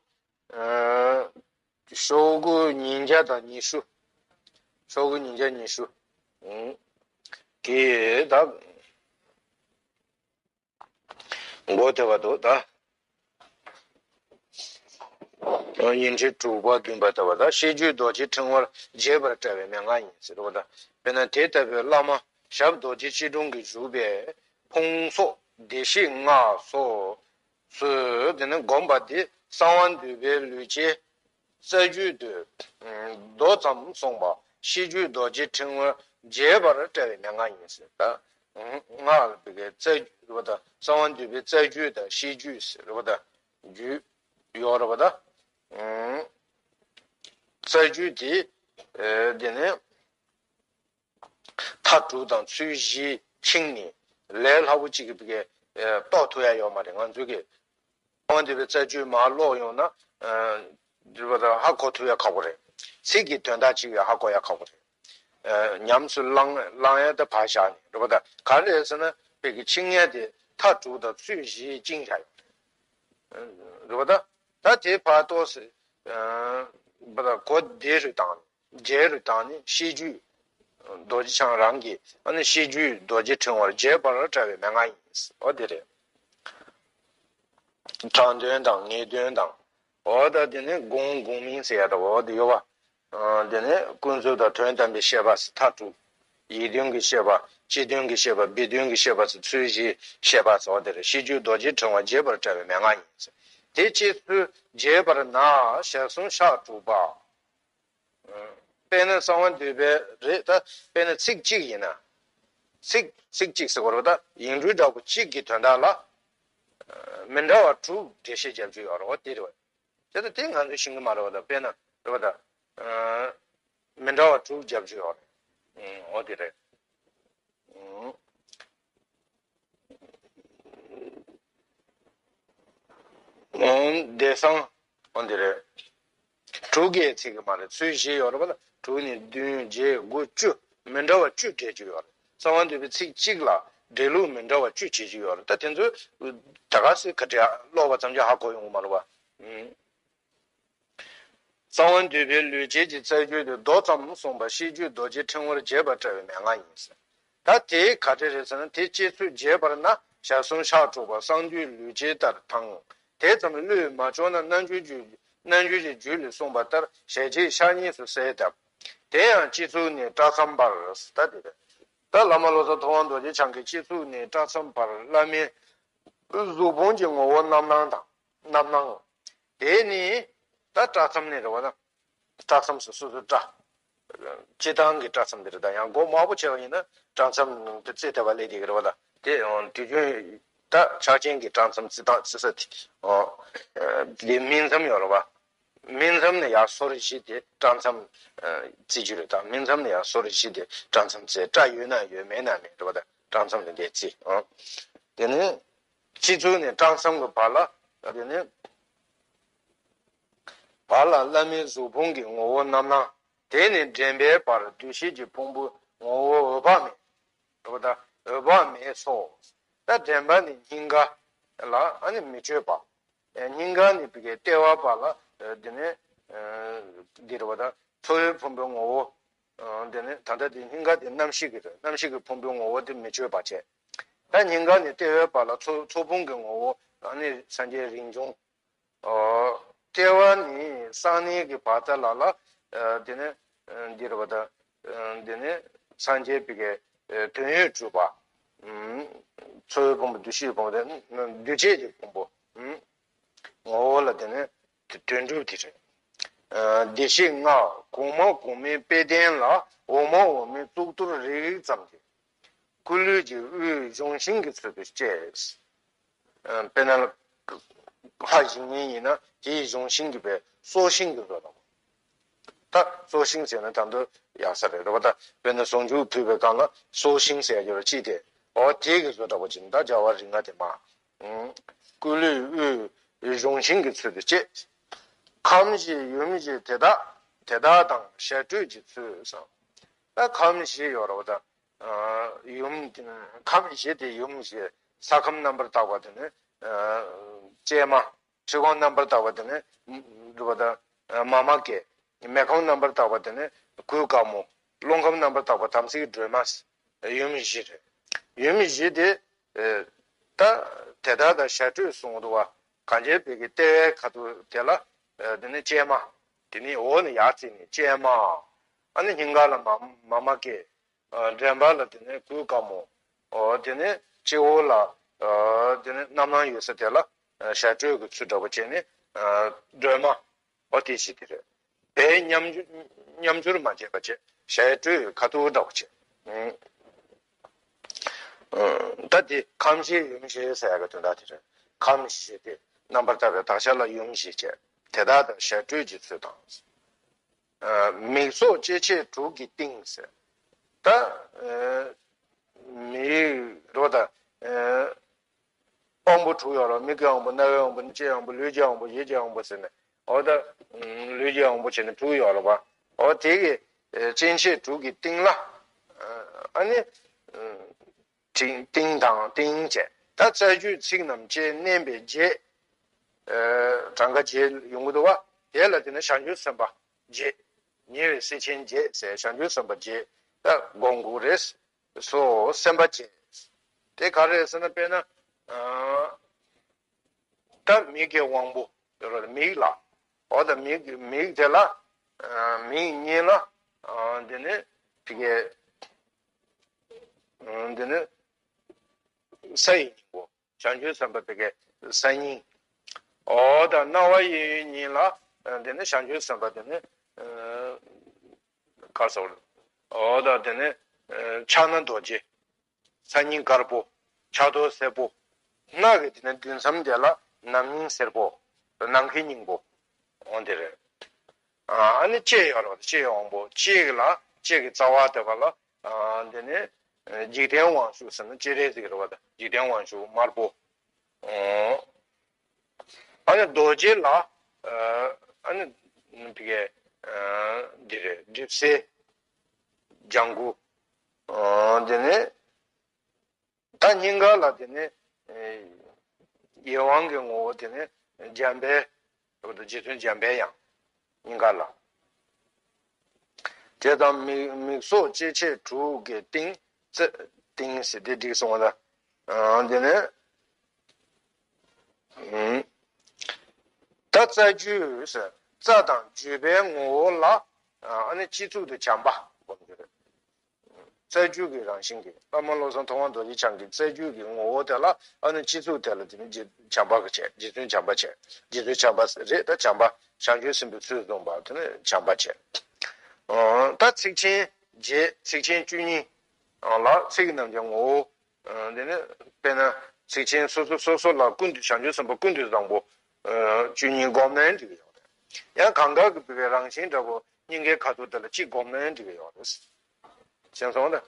ཨ། ཤོག་གུ་ཉིས་བརྒྱ་དང་ཉི་ཤུ། ཤོག་གུ་ཉིས་བརྒྱ་ཉི་ཤུ། ཨང་། གི་ད། མགོ་དེ་བ་དོ་ད། ཡིག་འབྲུ་དྲུག་པ་བདུན་པ་ལྟ་བུ་ད་ཤེས་རྒྱུད་རྡོ་རྗེ་ཕྲེང་བར་རྒྱས་པར་བཀྲལ་བའི་མན་ངག་ཡིན་ཟེར་བ་ད། དཔེར་ན་དེ་ལྟ་བུའི་བླ་མ་ཞབས་རྡོ་རྗེ་སྐྱིལ་ཀྲུང་གིས་བཞུགས་པའི་ཕུང་སོགས་བདེ་གཤེགས་ལྔ་སོགས་སུ་དེ་ནི་བསྒོམ་པ་དེ་གསང་བ་འདུས་པའི་ལུས་སྐྱེས། རྩ་རྒྱུད་དུ་མདོ་ཙམ་གསུངས་པ་ཤེས་རྒྱུད་རྡོ་རྗེ་ཕྲེང་བར་རྒྱས་པར་བཀྲལ་བའི་མན་ངག་ཡིན་ཟེར། ད་སྔགས་པའི་རྩ་རྒྱུད་རེད་བ། ད་གསང་བ་འདུས་པའི་རྩ་རྒྱུད་དང་ཤེས་རྒྱུད་ཟེར་རེད་བ། ད་རྒྱུད་ཡོད་རེད་བ། ད་རྩ་རྒྱུད་དེ་དེ་ནས་མཐའ་དྲུག་དང་ཚུལ་བཞིས་ཕྱིང་ནས་ལས་སླ་པོ་གཅིག་གིས་རྟོགས་ཐུབ་ཡ་ཡོད་མ་རེད། ང་ཚོའི་གི་དབང་འདུས་པའི་རྩ་རྒྱུད་མར་ཀློག་ཡོང་ན། འདུས་པ་དང་ཧ་གོ་ཐུབ་ཡ་ཁག་པོ་རེད། ཚིག་གི་དོན་དག་ཅིག་ཡང་ཧ་གོ་ཡ་ཁག་པོ་རེད། ཉམས་སུ་བླང་བླང་ཡ་ད་ཕར་བཞག་ནས་རེད་བ། ད་ག་རེ་རེད་ཟེར་ན་དཔེ་གི་ཕྱིང་ཡ་དེ་མཐའ་དྲུག་དང་ཚུལ་བཞིས་བཅིངས་བཞག་ཡོད་རེད་བ། ད་ད་དེ་ཕར་ཏོག་ཙམ་བ་ད་གོ་བདེ་རུ་བཏང་ནས་རྒྱས་རུ་བཏང་ནས་ཤེས་རྒྱུད་རྡོ་རྗེ་འཆང་རང་གི་ཨ་ནི་ཤེས་རྒྱུད་རྡོ་རྗེ་ཕྲེང་བར་རྒྱས་པར་བཀྲལ་བའི་མན་ངག་ཡིན། འོ་དེ་རེད། དྲང་དོན་དང་ངེས་དོན་དང་། འོ་ད་དེ་ནི་དགོངས་དགོངས་མིན་ཟེར་ཡ་འདྲ་བོ་འོ་དེ་ཡོད་པ། དེ་ནི་ཀུན་རྫོབ་དང་དོན་དམ་པའི་བཤད་པ་ཟེར་མཐའ་དྲུག་ཡིག་དོན་གྱི་བཤད་པ། སྤྱི་དོན་གྱི་བཤད་པ། སྦས་དོན་གྱི་བཤད་པ་ཟེར་ཚུལ་བཞིའི་བཤད་པ་ཟེར་བ་དེ་རེད། ཤེས་རྒྱུད་རྡོ་རྗེ་ཕྲེང་བ་རྒྱས་པར་བཀྲལ་བའི་མན་ངག་ཡིན་ཟེར། དེ་ཅི་སུ་རྒྱས་པར་ན་ཞག་གསུམ་ཞག་དྲུག་པ། དཔེར་ན་གསང་བ་འདུས་པའི་རེད་ད། དཔེར་ན་ཚིག་གཅིག་ཡིན་ན། ཚིག་ཚིག་གཅིག་ཟེར་བ་རེད་ད། ཡིག་འབྲུ་འདྲ་པོ་གཅིག་གི་དོན་དག་ལ། མི་འདྲ་བ་དྲུག་འགྲེལ་བཤད་རྒྱབ་རྒྱུ་ཡོད་རེད། འོ་དེ་རེད་བ། དེ་ལྟ་དེ་ང་ཚོས་ཤེས་ཀྱི་མ་རེད་བ། ད་དཔེར་ན་རེད་བ། ད་མི་འདྲ་བ་དྲུག་རྒྱབ་རྒྱུ་ཡོད་རེད། འོ་དེ་རེད། འོ་དེ་སང་འོ་དེ་རེད། དྲུག་གི་ཚིག་གི་མ་རེད། ཚུལ་བཞི་ཡོད་རེད་བ། ད་དྲུག་ནས་བདུན་བརྒྱད་དགུ་བཅུ། མི་འདྲ་བ་བཅུ་འགྲེལ་རྒྱུ་ཡོད་རེད། གསང་བ་འདུས་པའི་ཚིག་གཅིག་ལ་འགྲེལ་ལུགས་མི་འདྲ་བ་བཅུ་བྱེད་རྒྱུ་ཡོད་རེད། ད་དེ་ཚོ་ད་ག་སེ་ག་འདྲ་ཀློག་པ་ཙམ་གྱིས་ཧ་གོ་ཡོང་གི་མ་རེད་བ། གསང་བ་འདུས་པའི་ལུས་སྐྱེས་ཀྱི་རྩ་རྒྱུད་དུ་མདོ་ཙམ་གསུངས་པ་ཤེས་རྒྱུད་རྡོ་རྗེ་ཕྲེང་བར་རྒྱས་པར་བཀྲལ་བའི་མན་ངག་ཡིན་ཟེར། ད་དེ་ག་འདྲ་རེད་ཟེར་ན། དེ་ཅི་སུ་རྒྱས་པར་ན་ཞག་གསུམ་ཞག་དྲུག་པ་གསང་འདུས་ལུས་སྐྱེས་ལྟར་དང་། དེ་ཙམ་བློས་མ་ཆོག་ན་རྣལ་འབྱོར་རྒྱུད། རྣལ་འབྱོར་གྱི་རྒྱུད་ལས་གསུངས་པ་ལྟར་ཞག་གཅིག་ཞག་གཉིས་སུ་གསལ་བཏབ། དེ་ཡང་སྤྱི་གཙུག་ནས་བཀྲག་མཚམས་བར། ད་དེ་རེད། ད་བླ་མ་བློ་བཟང་ཐུབ་དབང་རྡོ་རྗེ་འཆང་གི་སྤྱི་གཙུག་ནས་བཀྲག་མཚམས་བར་བླ་མའི་གཟུགས་ཕུང་གི་ངོ་བོ་རྣམ་སྣང་དང་། རྣམ་སྣང་། དེ་ནི་ད་བཀྲག་མཚམས་ནས་རེད་བ། ད་བཀྲག་མཚམས་སུ་སོ་སོའི་སྐྲ། སྤྱིར་བཏང་གི་བཀྲག་མཚམས་འདི་རེད། ད་ཡང་མགོ་དམར་པོ་བྱས་པ་ཡིན་ན་བཀྲག་མཚམས་དེ་རྩེ་ལྟ་བ་སླེབས་བསྡད་ཀྱི་རེད་བ། ད་དེ་དུས་རྒྱུན་ད་ཕྱག་ཆེན་གྱི་བཀྲག་མཚམས་རྩི་སྟངས་རྩི་ས་དེ་དེ་སྨིན་མཚམས་ཡོད་རེད་བ། སྨིན་མཚམས་ནས་ཡར་སོར་བཞི་དེ་སྐྲག་མཚམས་ཨ་བརྩི་རྒྱུ་རེད། ད་སྨིན་མཚམས་ནས་ཡར་སོར་བཞི་དེ་སྐྲག་མཚམས་བརྩི། སྐྲ་ཡོད་ན་ཡོད། མེད་ན་མེད་འགྲོ་བ། ད་སྐྲག་མཚམས་ལ་འདི་བརྩི། ཨ་དེ་ནས་སྤྱི་གཙུག་ནས་སྐྲག་མཚམས་ཀྱི་བར་ལ། དེ་ནས་བར་ལ་བླ་མའི་གཟུགས་ཕུང་གི་ངོ་བོ་རྣམ་སྣང་། དེ་ནས་འདྲེན་པའི་བར་འདུ་ཤེས་ཀྱི་ཕུང་པོའི་ངོ་བོ་འོད་དཔག་མེད། འོད་དཔག་མེད་སོགས། ད་འདྲེན་པ་ནས་སྙིང་ག་ལ་ཨ་ནི་མི་བསྐྱོད་པ། སྙིང་ག་ནས་བི་གའི་ལྟེ་བ་བར་ལ་དེ་ནས་འདི་རེད་བ། ད་ཚོར་བའི་ཕུང་པོའི་ངོ་བོ། དེ་ནས་ད་ལྟ་དེ་སྙིང་ག་དེ་རྣམ་ཤེས་ཀྱི་རེད། རྣམ་ཤེས་ཀྱི་ཕུང་པོའི་ངོ་བོ་དེ་མི་བསྐྱོད་པ་བྱས། ད་སྙིང་ག་ནས་ལྟེ་བའི་བར་ལ་ཚོར་ཚོར་ཕུང་གི་ངོ་བོ་ཨ་ནི་སངས་རྒྱས་རིན་འབྱུང་། ལྟེ་བ་ནས་གསང་གནས་ཀྱི་བར་ལྟ་ལ་ལ། དེ་ནས་འདི་རེད་བ། ད་དེ་ནས་སངས་རྒྱས་བི་གའི་དོན་ཡོད་གྲུབ་པ། ཚོར་བའི་ཕུང་པོ། འདུ་ཤེས་ཕུང་པོ། དེ་འདུ་བྱེད་ཀྱི་ཕུང་པོ། ངོ་བོ་ལ་དེ་ནས་དོན་གྲུབ་དེ་རེད། བདེ་གཤེགས་ལྔ་གོང་མ་གོང་མའི་དཔེ་ལྡན་ལ། འོག་མ་འོག་མའི་གཙུག་ཏོར་རིགས་རིགས་ཙམ་གྱི། སྐུ་ལུས་ཀྱི་དབུས་གཞུང་ཤིང་གི་ཚུལ་དུ་བསྐྱེད། དཔེར་ན་ལྷ་བཞེངས་མཁན་ཡིན་ན་དེའི་གཞུང་ཤིང་གི་བའི་སྲོག་ཤིང་གི་བཟོ་འདྲ་བོ། ད་སྲོག་ཤིང་ཟེར་ན་ད་དུང་ཡག་ས་རེད་རེད་བ། ད་དཔེར་ན་ཟུང་འཇུག་ཕུལ་བའི་སྒང་ལ་སྲོག་ཤིང་ཟེར་རྒྱུ་ར་ཅི་སྟེ། འོ་དེ་གི་བཟོ་འདྲ་བོ་ཅིག་ད་རྒྱལ་བ་རིགས་ལྔ་དེ་མ། སྐུ་ལུས་དབུས་གཞུང་ཤིང་གི་ཚུལ་དུ་བསྐྱེད། ཁམས་བཞི་ཡུམ་བཞི་དེ་དག་དེ་དག་དང་ཞར་སྤྲོད་ཀྱི་ཚུལ་བསམ། ད་ཁམས་བཞི་ཡོད་རེད་བ། ད་ཡུམ་ཁམས་བཞི་དེ་ཡུམ་བཞི། ས་ཁམས་རྣམ་པར་དག་པ་དེ་ནི་ཨ་ཀྱེ་མ། ཁྲི་ཁམས་རྣམ་པར་དག་པ་དེ་ནི་འགྲོ་བ་དང་མཱ་མ་ཀཱི། མེ་ཁམས་རྣམ་པར་དག་པ་དེ་ནི་གུར་དཀར་མོ། རླུང་ཁམས་རྣམ་པར་དག་པ་དམ་ཚིག་སྒྲོལ་མ། ཡུམ་བཞི་རེད། ཡུམ་བཞི་དེ་ཨ་ད་དེ་དག་དང་ཞར་སྤྲོད་གསུངས་འདུག་བ། གང་ཅི་བོད་ཀྱི་ལྟེ་བའི་ཁ་ཐུག་དེ་ལ་ཨ་དེ་ནི་ཀྱེ་མ། དེ་ནི་འོག་ནས་ཡར་བརྩིས་ནས་ཀྱེ་མ། ཨ་ནི་སྙིང་ག་ལ་མ་མཱ་མ་ཀཱི། ཨ་འདྲེན་པ་ལ་དེ་ནས་གུར་དཀར་མོ། ཨོ་དེ་ནས་སྤྱི་བོ་ལ་ཨ་དེ་ནས་རྣམ་སྣང་ཡོད་ས་དེ་ལ་ཨ་ཞར་སྤྲོད་ཀྱི་ཚུལ་འདྲ་བོ་བྱས་ནས་ཨ་སྒྲོལ་མ། ཨོ་དེ་བཞི་དེ་རེད། དེ་མཉམ་སྦྱོར་མཉམ་སྦྱོར་མ་བྱས་པ་བྱས། ཞར་སྤྲོད་ཁ་ཐུག་འདྲ་བོ་བྱས། ཨ་ད་དེ་ཁམས་བཞི་ཡུམ་བཞི་ཟེར་ཡག་གི་དོན་དག་དེ་རེད། ཁམས་བཞི་དེ་རྣམ་པར་དག་པའི་དག་ཆ་ལ་ཡུམ་བཞི་བྱས། དེ་དག་དང་ཞར་སྤྲོད་ཀྱི་ཚུལ་དང་། མིག་སོགས་སྐྱེ་མཆེད་དྲུག་གི་སྟེང་ཟེར། ད་མིག་རོ་ད་དབང་པོ་དྲུག་ཡོད་རེད། མིག་གི་དབང་པོ། རྣ་བའི་དབང་པོ། ལྕེའི་དབང་པོ། ལུས་ཀྱི་དབང་པོ། ཡིད་ཀྱི་དབང་པོ་ཟེར་ནས། འོ་ད་ལུས་ཀྱི་དབང་པོ་བྱས་ནས་དྲུག་ཡོད་རེད་པ། འོ་དེ་གི་སྐྱེ་མཆེད་དྲུག་གི་སྟེང་ལ་ཨ་ནི། སྟེང་དང་སྟེང་བྱས། ད་རྩ་རྒྱུད་ཚིགས་རྣམས་བཅས་བསྣན་པའི་རྗེས། གྲངས་ཀ་བརྒྱད་ཡོང་གི་འདུག་བ། དེ་ལ་དེ་ནི་བྱང་ཆུབ་སེམས་དཔའ་བརྒྱད། ཉེ་བའི་སྲས་ཆེན་བརྒྱད་ཟེར་བྱང་ཆུབ་སེམས་དཔའ་བརྒྱད་ད་སྒོམ་དགོས་རེད། སོ་སེམས་དཔའ་བརྒྱད། དེ་ག་རེ་ཟེར་ན་དཔེར་ན། ད་མིག་གི་དབང་པོ་ཡོད་རེད། མིག་ལ། འོ་ད་མིག་མིག་དེ་ལ། མིག་གཉིས་ལ། དེ་ནི་དེ་གའི། འདི་ནི་ས་ཡི་སྙིང་པོ། བྱང་ཆུབ་སེམས་དཔའ་དེ་གའི་ས་སྙིང་། འོ་ད་རྣ་བ་ཡི་གཉིས་ལ། འདི་ནི་བྱང་ཆུབ་སེམས་དཔའ་དེ་ནི། ག་རེ་ཟེར། འོ་ད་དེ་ནི་ཕྱག་ན་རྡོ་རྗེ། ས་སྙིང་དཀར་པོ། ཕྱག་རྡོར་སེར་པོ། སྣ་གི་དེ་ནི་མདུན་མཚམས་དེ་ལ་ནམ་སྙིང་སེར་པོ། ནམ་མཁའི་སྙིང་པོ། འོ་དེ་རེད། ཨ་ནི་ལྕེ་ཡོད་རེད་པ། ལྕེའི་དབང་པོ། ལྕེ་གི་ལ་ལྕེ་གི་རྩ་བ་དེ་བ་ལ། འདི་ནི་འཇིག་རྟེན་དབང་ཕྱུག་ཟེར་ན་སྤྱན་རས་གཟིགས་རེད་པ། འཇིག་རྟེན་དབང་ཕྱུག་དམར་པོ། ཨ་ནི་རྡོ་རྗེ་ལ། ཨ་ནི་དེ་གའི་འདི་རེད། གྲིབ་སེལ། ལྗང་གུ། འདི་ནི། ད་སྙིང་ག་ལ་དེ་ནི། ཡིད་དབང་གི་ངོ་བོ་དེ་ནི་འཇམ་དཔལ། རྗེ་བཙུན་འཇམ་དཔལ་དབྱངས། སྙིང་ག་ལ། དེ་དང་མིག་མིག་སོགས་སྐྱེ་མཆེད་དྲུག་གི་སྟེང་། རྩ་སྟེང་ཟེར་དེ་འགྲིག་སོང་བ་ལ། དེ་ནི། ད་རྩ་རྒྱུད་ཟེར། རྩ་དང་རྒྱུད་པའི་ངོ་བོ་ལ། ཨ་ནི་སྤྱི་གཙུག་ཏུ་བྱམས་པ། རྩ་རྒྱུད་ཀྱི་རང་བཞིན་གྱི་བླ་མ་བློ་བཟང་ཐུབ་དབང་རྡོ་རྗེ་འཆང་གི་རྩ་རྒྱུད་ཀྱི་ངོ་བོ་དེ་ལ་ཨ་ནི་སྤྱི་གཙུག་དེ་ལ་དེ་ནི་རྗེ་བྱམས་པ་གི་བྱས། རྗེ་བཙུན་བྱམས་པ་བྱས། རྗེ་བཙུན་བྱམས་པ་རེད། ད་བྱམས་པ་བྱང་ཆུབ་སེམས་དཔའི་ཚུལ་བཟུང་བ་དེ་ནི་བྱམས་པ་བྱས། ད་ཚིགས་ཆེན་བརྒྱད། ཚིགས་ཆེན་བཅུ་གཉིས་ལ་ཚིག་རྣམས་ཀྱི་ངོ་བོ། དེ་ནི་དཔེར་ན་ཚིགས་ཆེན་སོ་སོ་སོ་སོ་ལ་ཀུན་ཏུ་བྱང་ཆུབ་སེམས་དཔའ་ཀུན་ཏུ་བཟང་པོ་བཅུ་གཉིས་བསྒོམས་ནའི་འགྲིག་གི་ཡོད་རེད། ཡང་གང་ག་གི་བུ་གའི་རང་བཞིན་འདྲ་པོ་སྙིང་གའི་ཁ་དོག་དེ་ལ་གཅིག་བསྒོམས་ནའི་འགྲིག་གི་ཡོད་རེད། ཤེས་སོང་ད།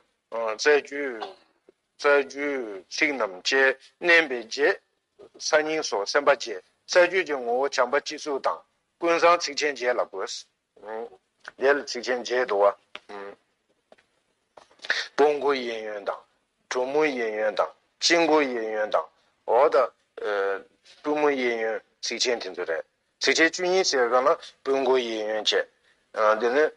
རྩ་རྒྱུད། རྩ་རྒྱུད་ཚིག་རྣམས་བཅད་མནན་པའི་རྗེས། ས་སྙིང་སོགས་སེམས་པ་བརྒྱད། རྩ་རྒྱུད་ཀྱི་ངོ་བོ་བྱམས་པ་སྤྱི་གཙུག་དང་། ཀུན་བཟང་ཚིགས་ཆེན་བརྒྱད་ལ་དགོས། ཨུམ། དེ་ལ་ཚིགས་ཆེན་བརྒྱད་འདུག་བ། ཨུམ། སྤུ་མགོ་གཡས་གཡོན་དང་། གྲུ་མོ་གཡས་གཡོན་དང་། དཔྱི་མགོ་གཡས་གཡོན་དང་། འོ་ད། ཨ། པུས་མོ་གཡས་གཡོན་ཚིགས་ཆེན་དེ་ཚོ་རེད། ཚིགས་ཆེན་བཅུ་གཉིས་ཟེར་ག་ལ་སྤུ་མགོ་གཡས་གཡོན་བྱས། ཨ། དེ་ནས་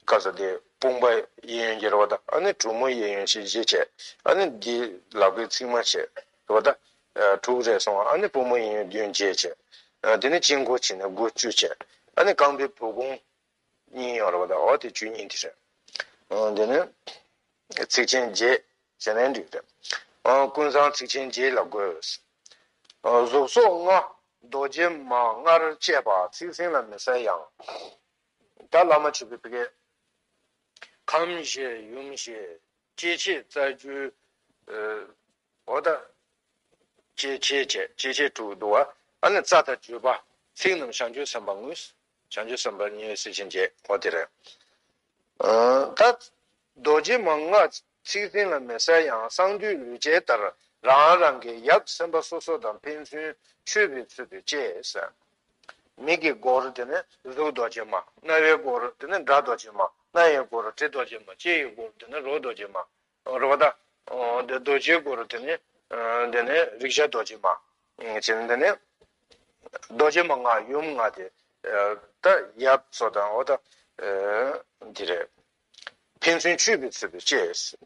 ག་ས་དེ་དཔུང་པ་གཡས་གཡོན་གྱི་རེད་བ་ད། ཨ་ནི་གྲུ་མོ་གཡས་གཡོན་བྱས་བཞི་བྱས། ཨ་ནི་འདི་ལག་པའི་ཚིགས་མ་བྱས་རེད་བ་ད། ཨ། དྲུག་རེད་སོང་བ། ཨ་ནི་པུས་མོ་གཡས་གཡོན་བདུན་བྱས་བྱས། ཨ། དེ་ནས་དཔྱི་མགོ་བྱས་ནས་མགོ་བཅུ་བྱས། ཨ་ནི་རྐང་པའི་བུ་གུང་གཉིས་ཡོད་རེད་བ་ད། འོ་དེ་བཅུ་གཉིས་དེ་རེད། ཨ། དེ་ནས་ཚིགས་ཆེན་བརྒྱད་བྱས་ནས་འགྲིག་རེད། ཨ། ཀུན་བཟང་ཚིགས་ཆེན་བརྒྱད་ལ་དགོས། ཨ། གཟུགས་སོགས་ལྔ་རྡོ་རྗེ་མ་ལྔར་བཅས་པ་ཚིག་ཟིན་ལ་མི་གསལ་ཡང་། ད་བླ་མ་མཆོད་པའི་ཕ་གི་ཁམས་བཞི་ཡུམ་བཞི་སྐྱེ་མཆེད་རྩ་རྒྱུད། ཨ། འོ་ད། སྐྱེ་མཆེད་བྱས། སྐྱེ་མཆེད་དྲུག་འདུག་བ། ཨ་ནི་རྩ་དང་བརྒྱུད་པ། ཚིག་རྣམས་བྱང་ཆུབ་སེམས་དཔའ་དངོས། བྱང་ཆུབ་སེམས་དཔའ་དངོས་ཚིགས་ཆེན་བརྒྱད། འོ་དེ་རེད། ཨ། ད་རྡོ་རྗེ་མ་ལྔ་ཚིག་ཟིན་ལ་མི་གསལ་ཡང་། གསང་འདུས་ལུས་འཆད་ལྟར་རང་རང་གི་ཡབ་སེམས་དཔའ་སོ་སོ་དང་ཕན་ཚུན་མཆོད་པའི་ཚུལ་དུ་བཅས། མིག་གི་སྒོར་དེ་ནི་གཟུགས་རྡོ་རྗེ་མ། རྣ་བའི་སྒོར་དེ་ནི་སྒྲ་རྡོ་རྗེ་མ། སྣ་ཡི་སྒོར་དྲི་རྡོ་རྗེ་མ། ལྕེ་ཡི་སྒོར་དེ་ནི་རོ་རྡོ་རྗེ་མ། རེད་བ་ད། ཨོ། དེ་རྡོ་རྗེའི་སྒོར་དེ་ནི། ཨ། དེ་ནི་རེག་བྱ་རྡོ་རྗེ་མ། ཨ། བྱས་ནས་དེ་ནི་རྡོ་རྗེ་མ་ལྔ་ཡུམ་ལྔ་དེ། ཨ། ད་ཡབ་སོ་དང་འོ་ད། ཨ། འདི་རེད། ཕན་ཚུན་མཆོད་པའི་ཚུལ་དུ་བཅས།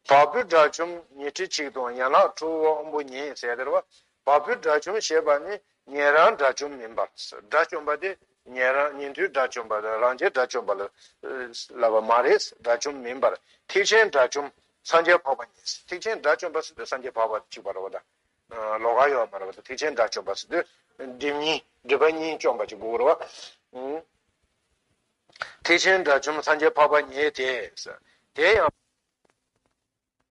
བ་སྤུའི་དགྲ་བཅོམ་ཉི་ཁྲི་གཅིག་དང་། ཡན་ལག་ཁྲོ་བོ་དབང་པོ་ཉིད་ཟེར་དེ་རེད་བ། བ་སྤུའི་དགྲ་བཅོམ་ཞེས་པ་ནི་ཉན་རང་དགྲ་བཅོམ་མིན་པར། དགྲ་བཅོམ་པ་དེ་ཉན་རང་ཉན་ཐོས་དགྲ་བཅོམ་པ་དང་རང་རྒྱལ་དགྲ་བཅོམ་པ་ལ་ལབ་པ་མ་རེད། དགྲ་བཅོམ་མིན་པར་ཐེག་ཆེན་དགྲ་བཅོམ་སངས་རྒྱས་འཕགས་པ་ཉིད། ཐེག་ཆེན་དགྲ་བཅོམ་པ་ཟེར་དུས་སངས་རྒྱས་འཕགས་པ་གཅིག་པ་རེད་བ་ད། ལོགས་ཀ་ཡོད་མ་རེད་བ་ད། ཐེག་ཆེན་དགྲ་བཅོམ་པ་ཟེར་དུས་སྒྲིབ་གཉིས་སྒྲིབ་པ་གཉིས་བཅོམ་པ་གཅིག་པུ་རེད་བ། ཐེག་ཆེན་དགྲ་བཅོམ་སངས་རྒྱས་འཕགས་པ་ཉིད་དེ། དེ་ཡང་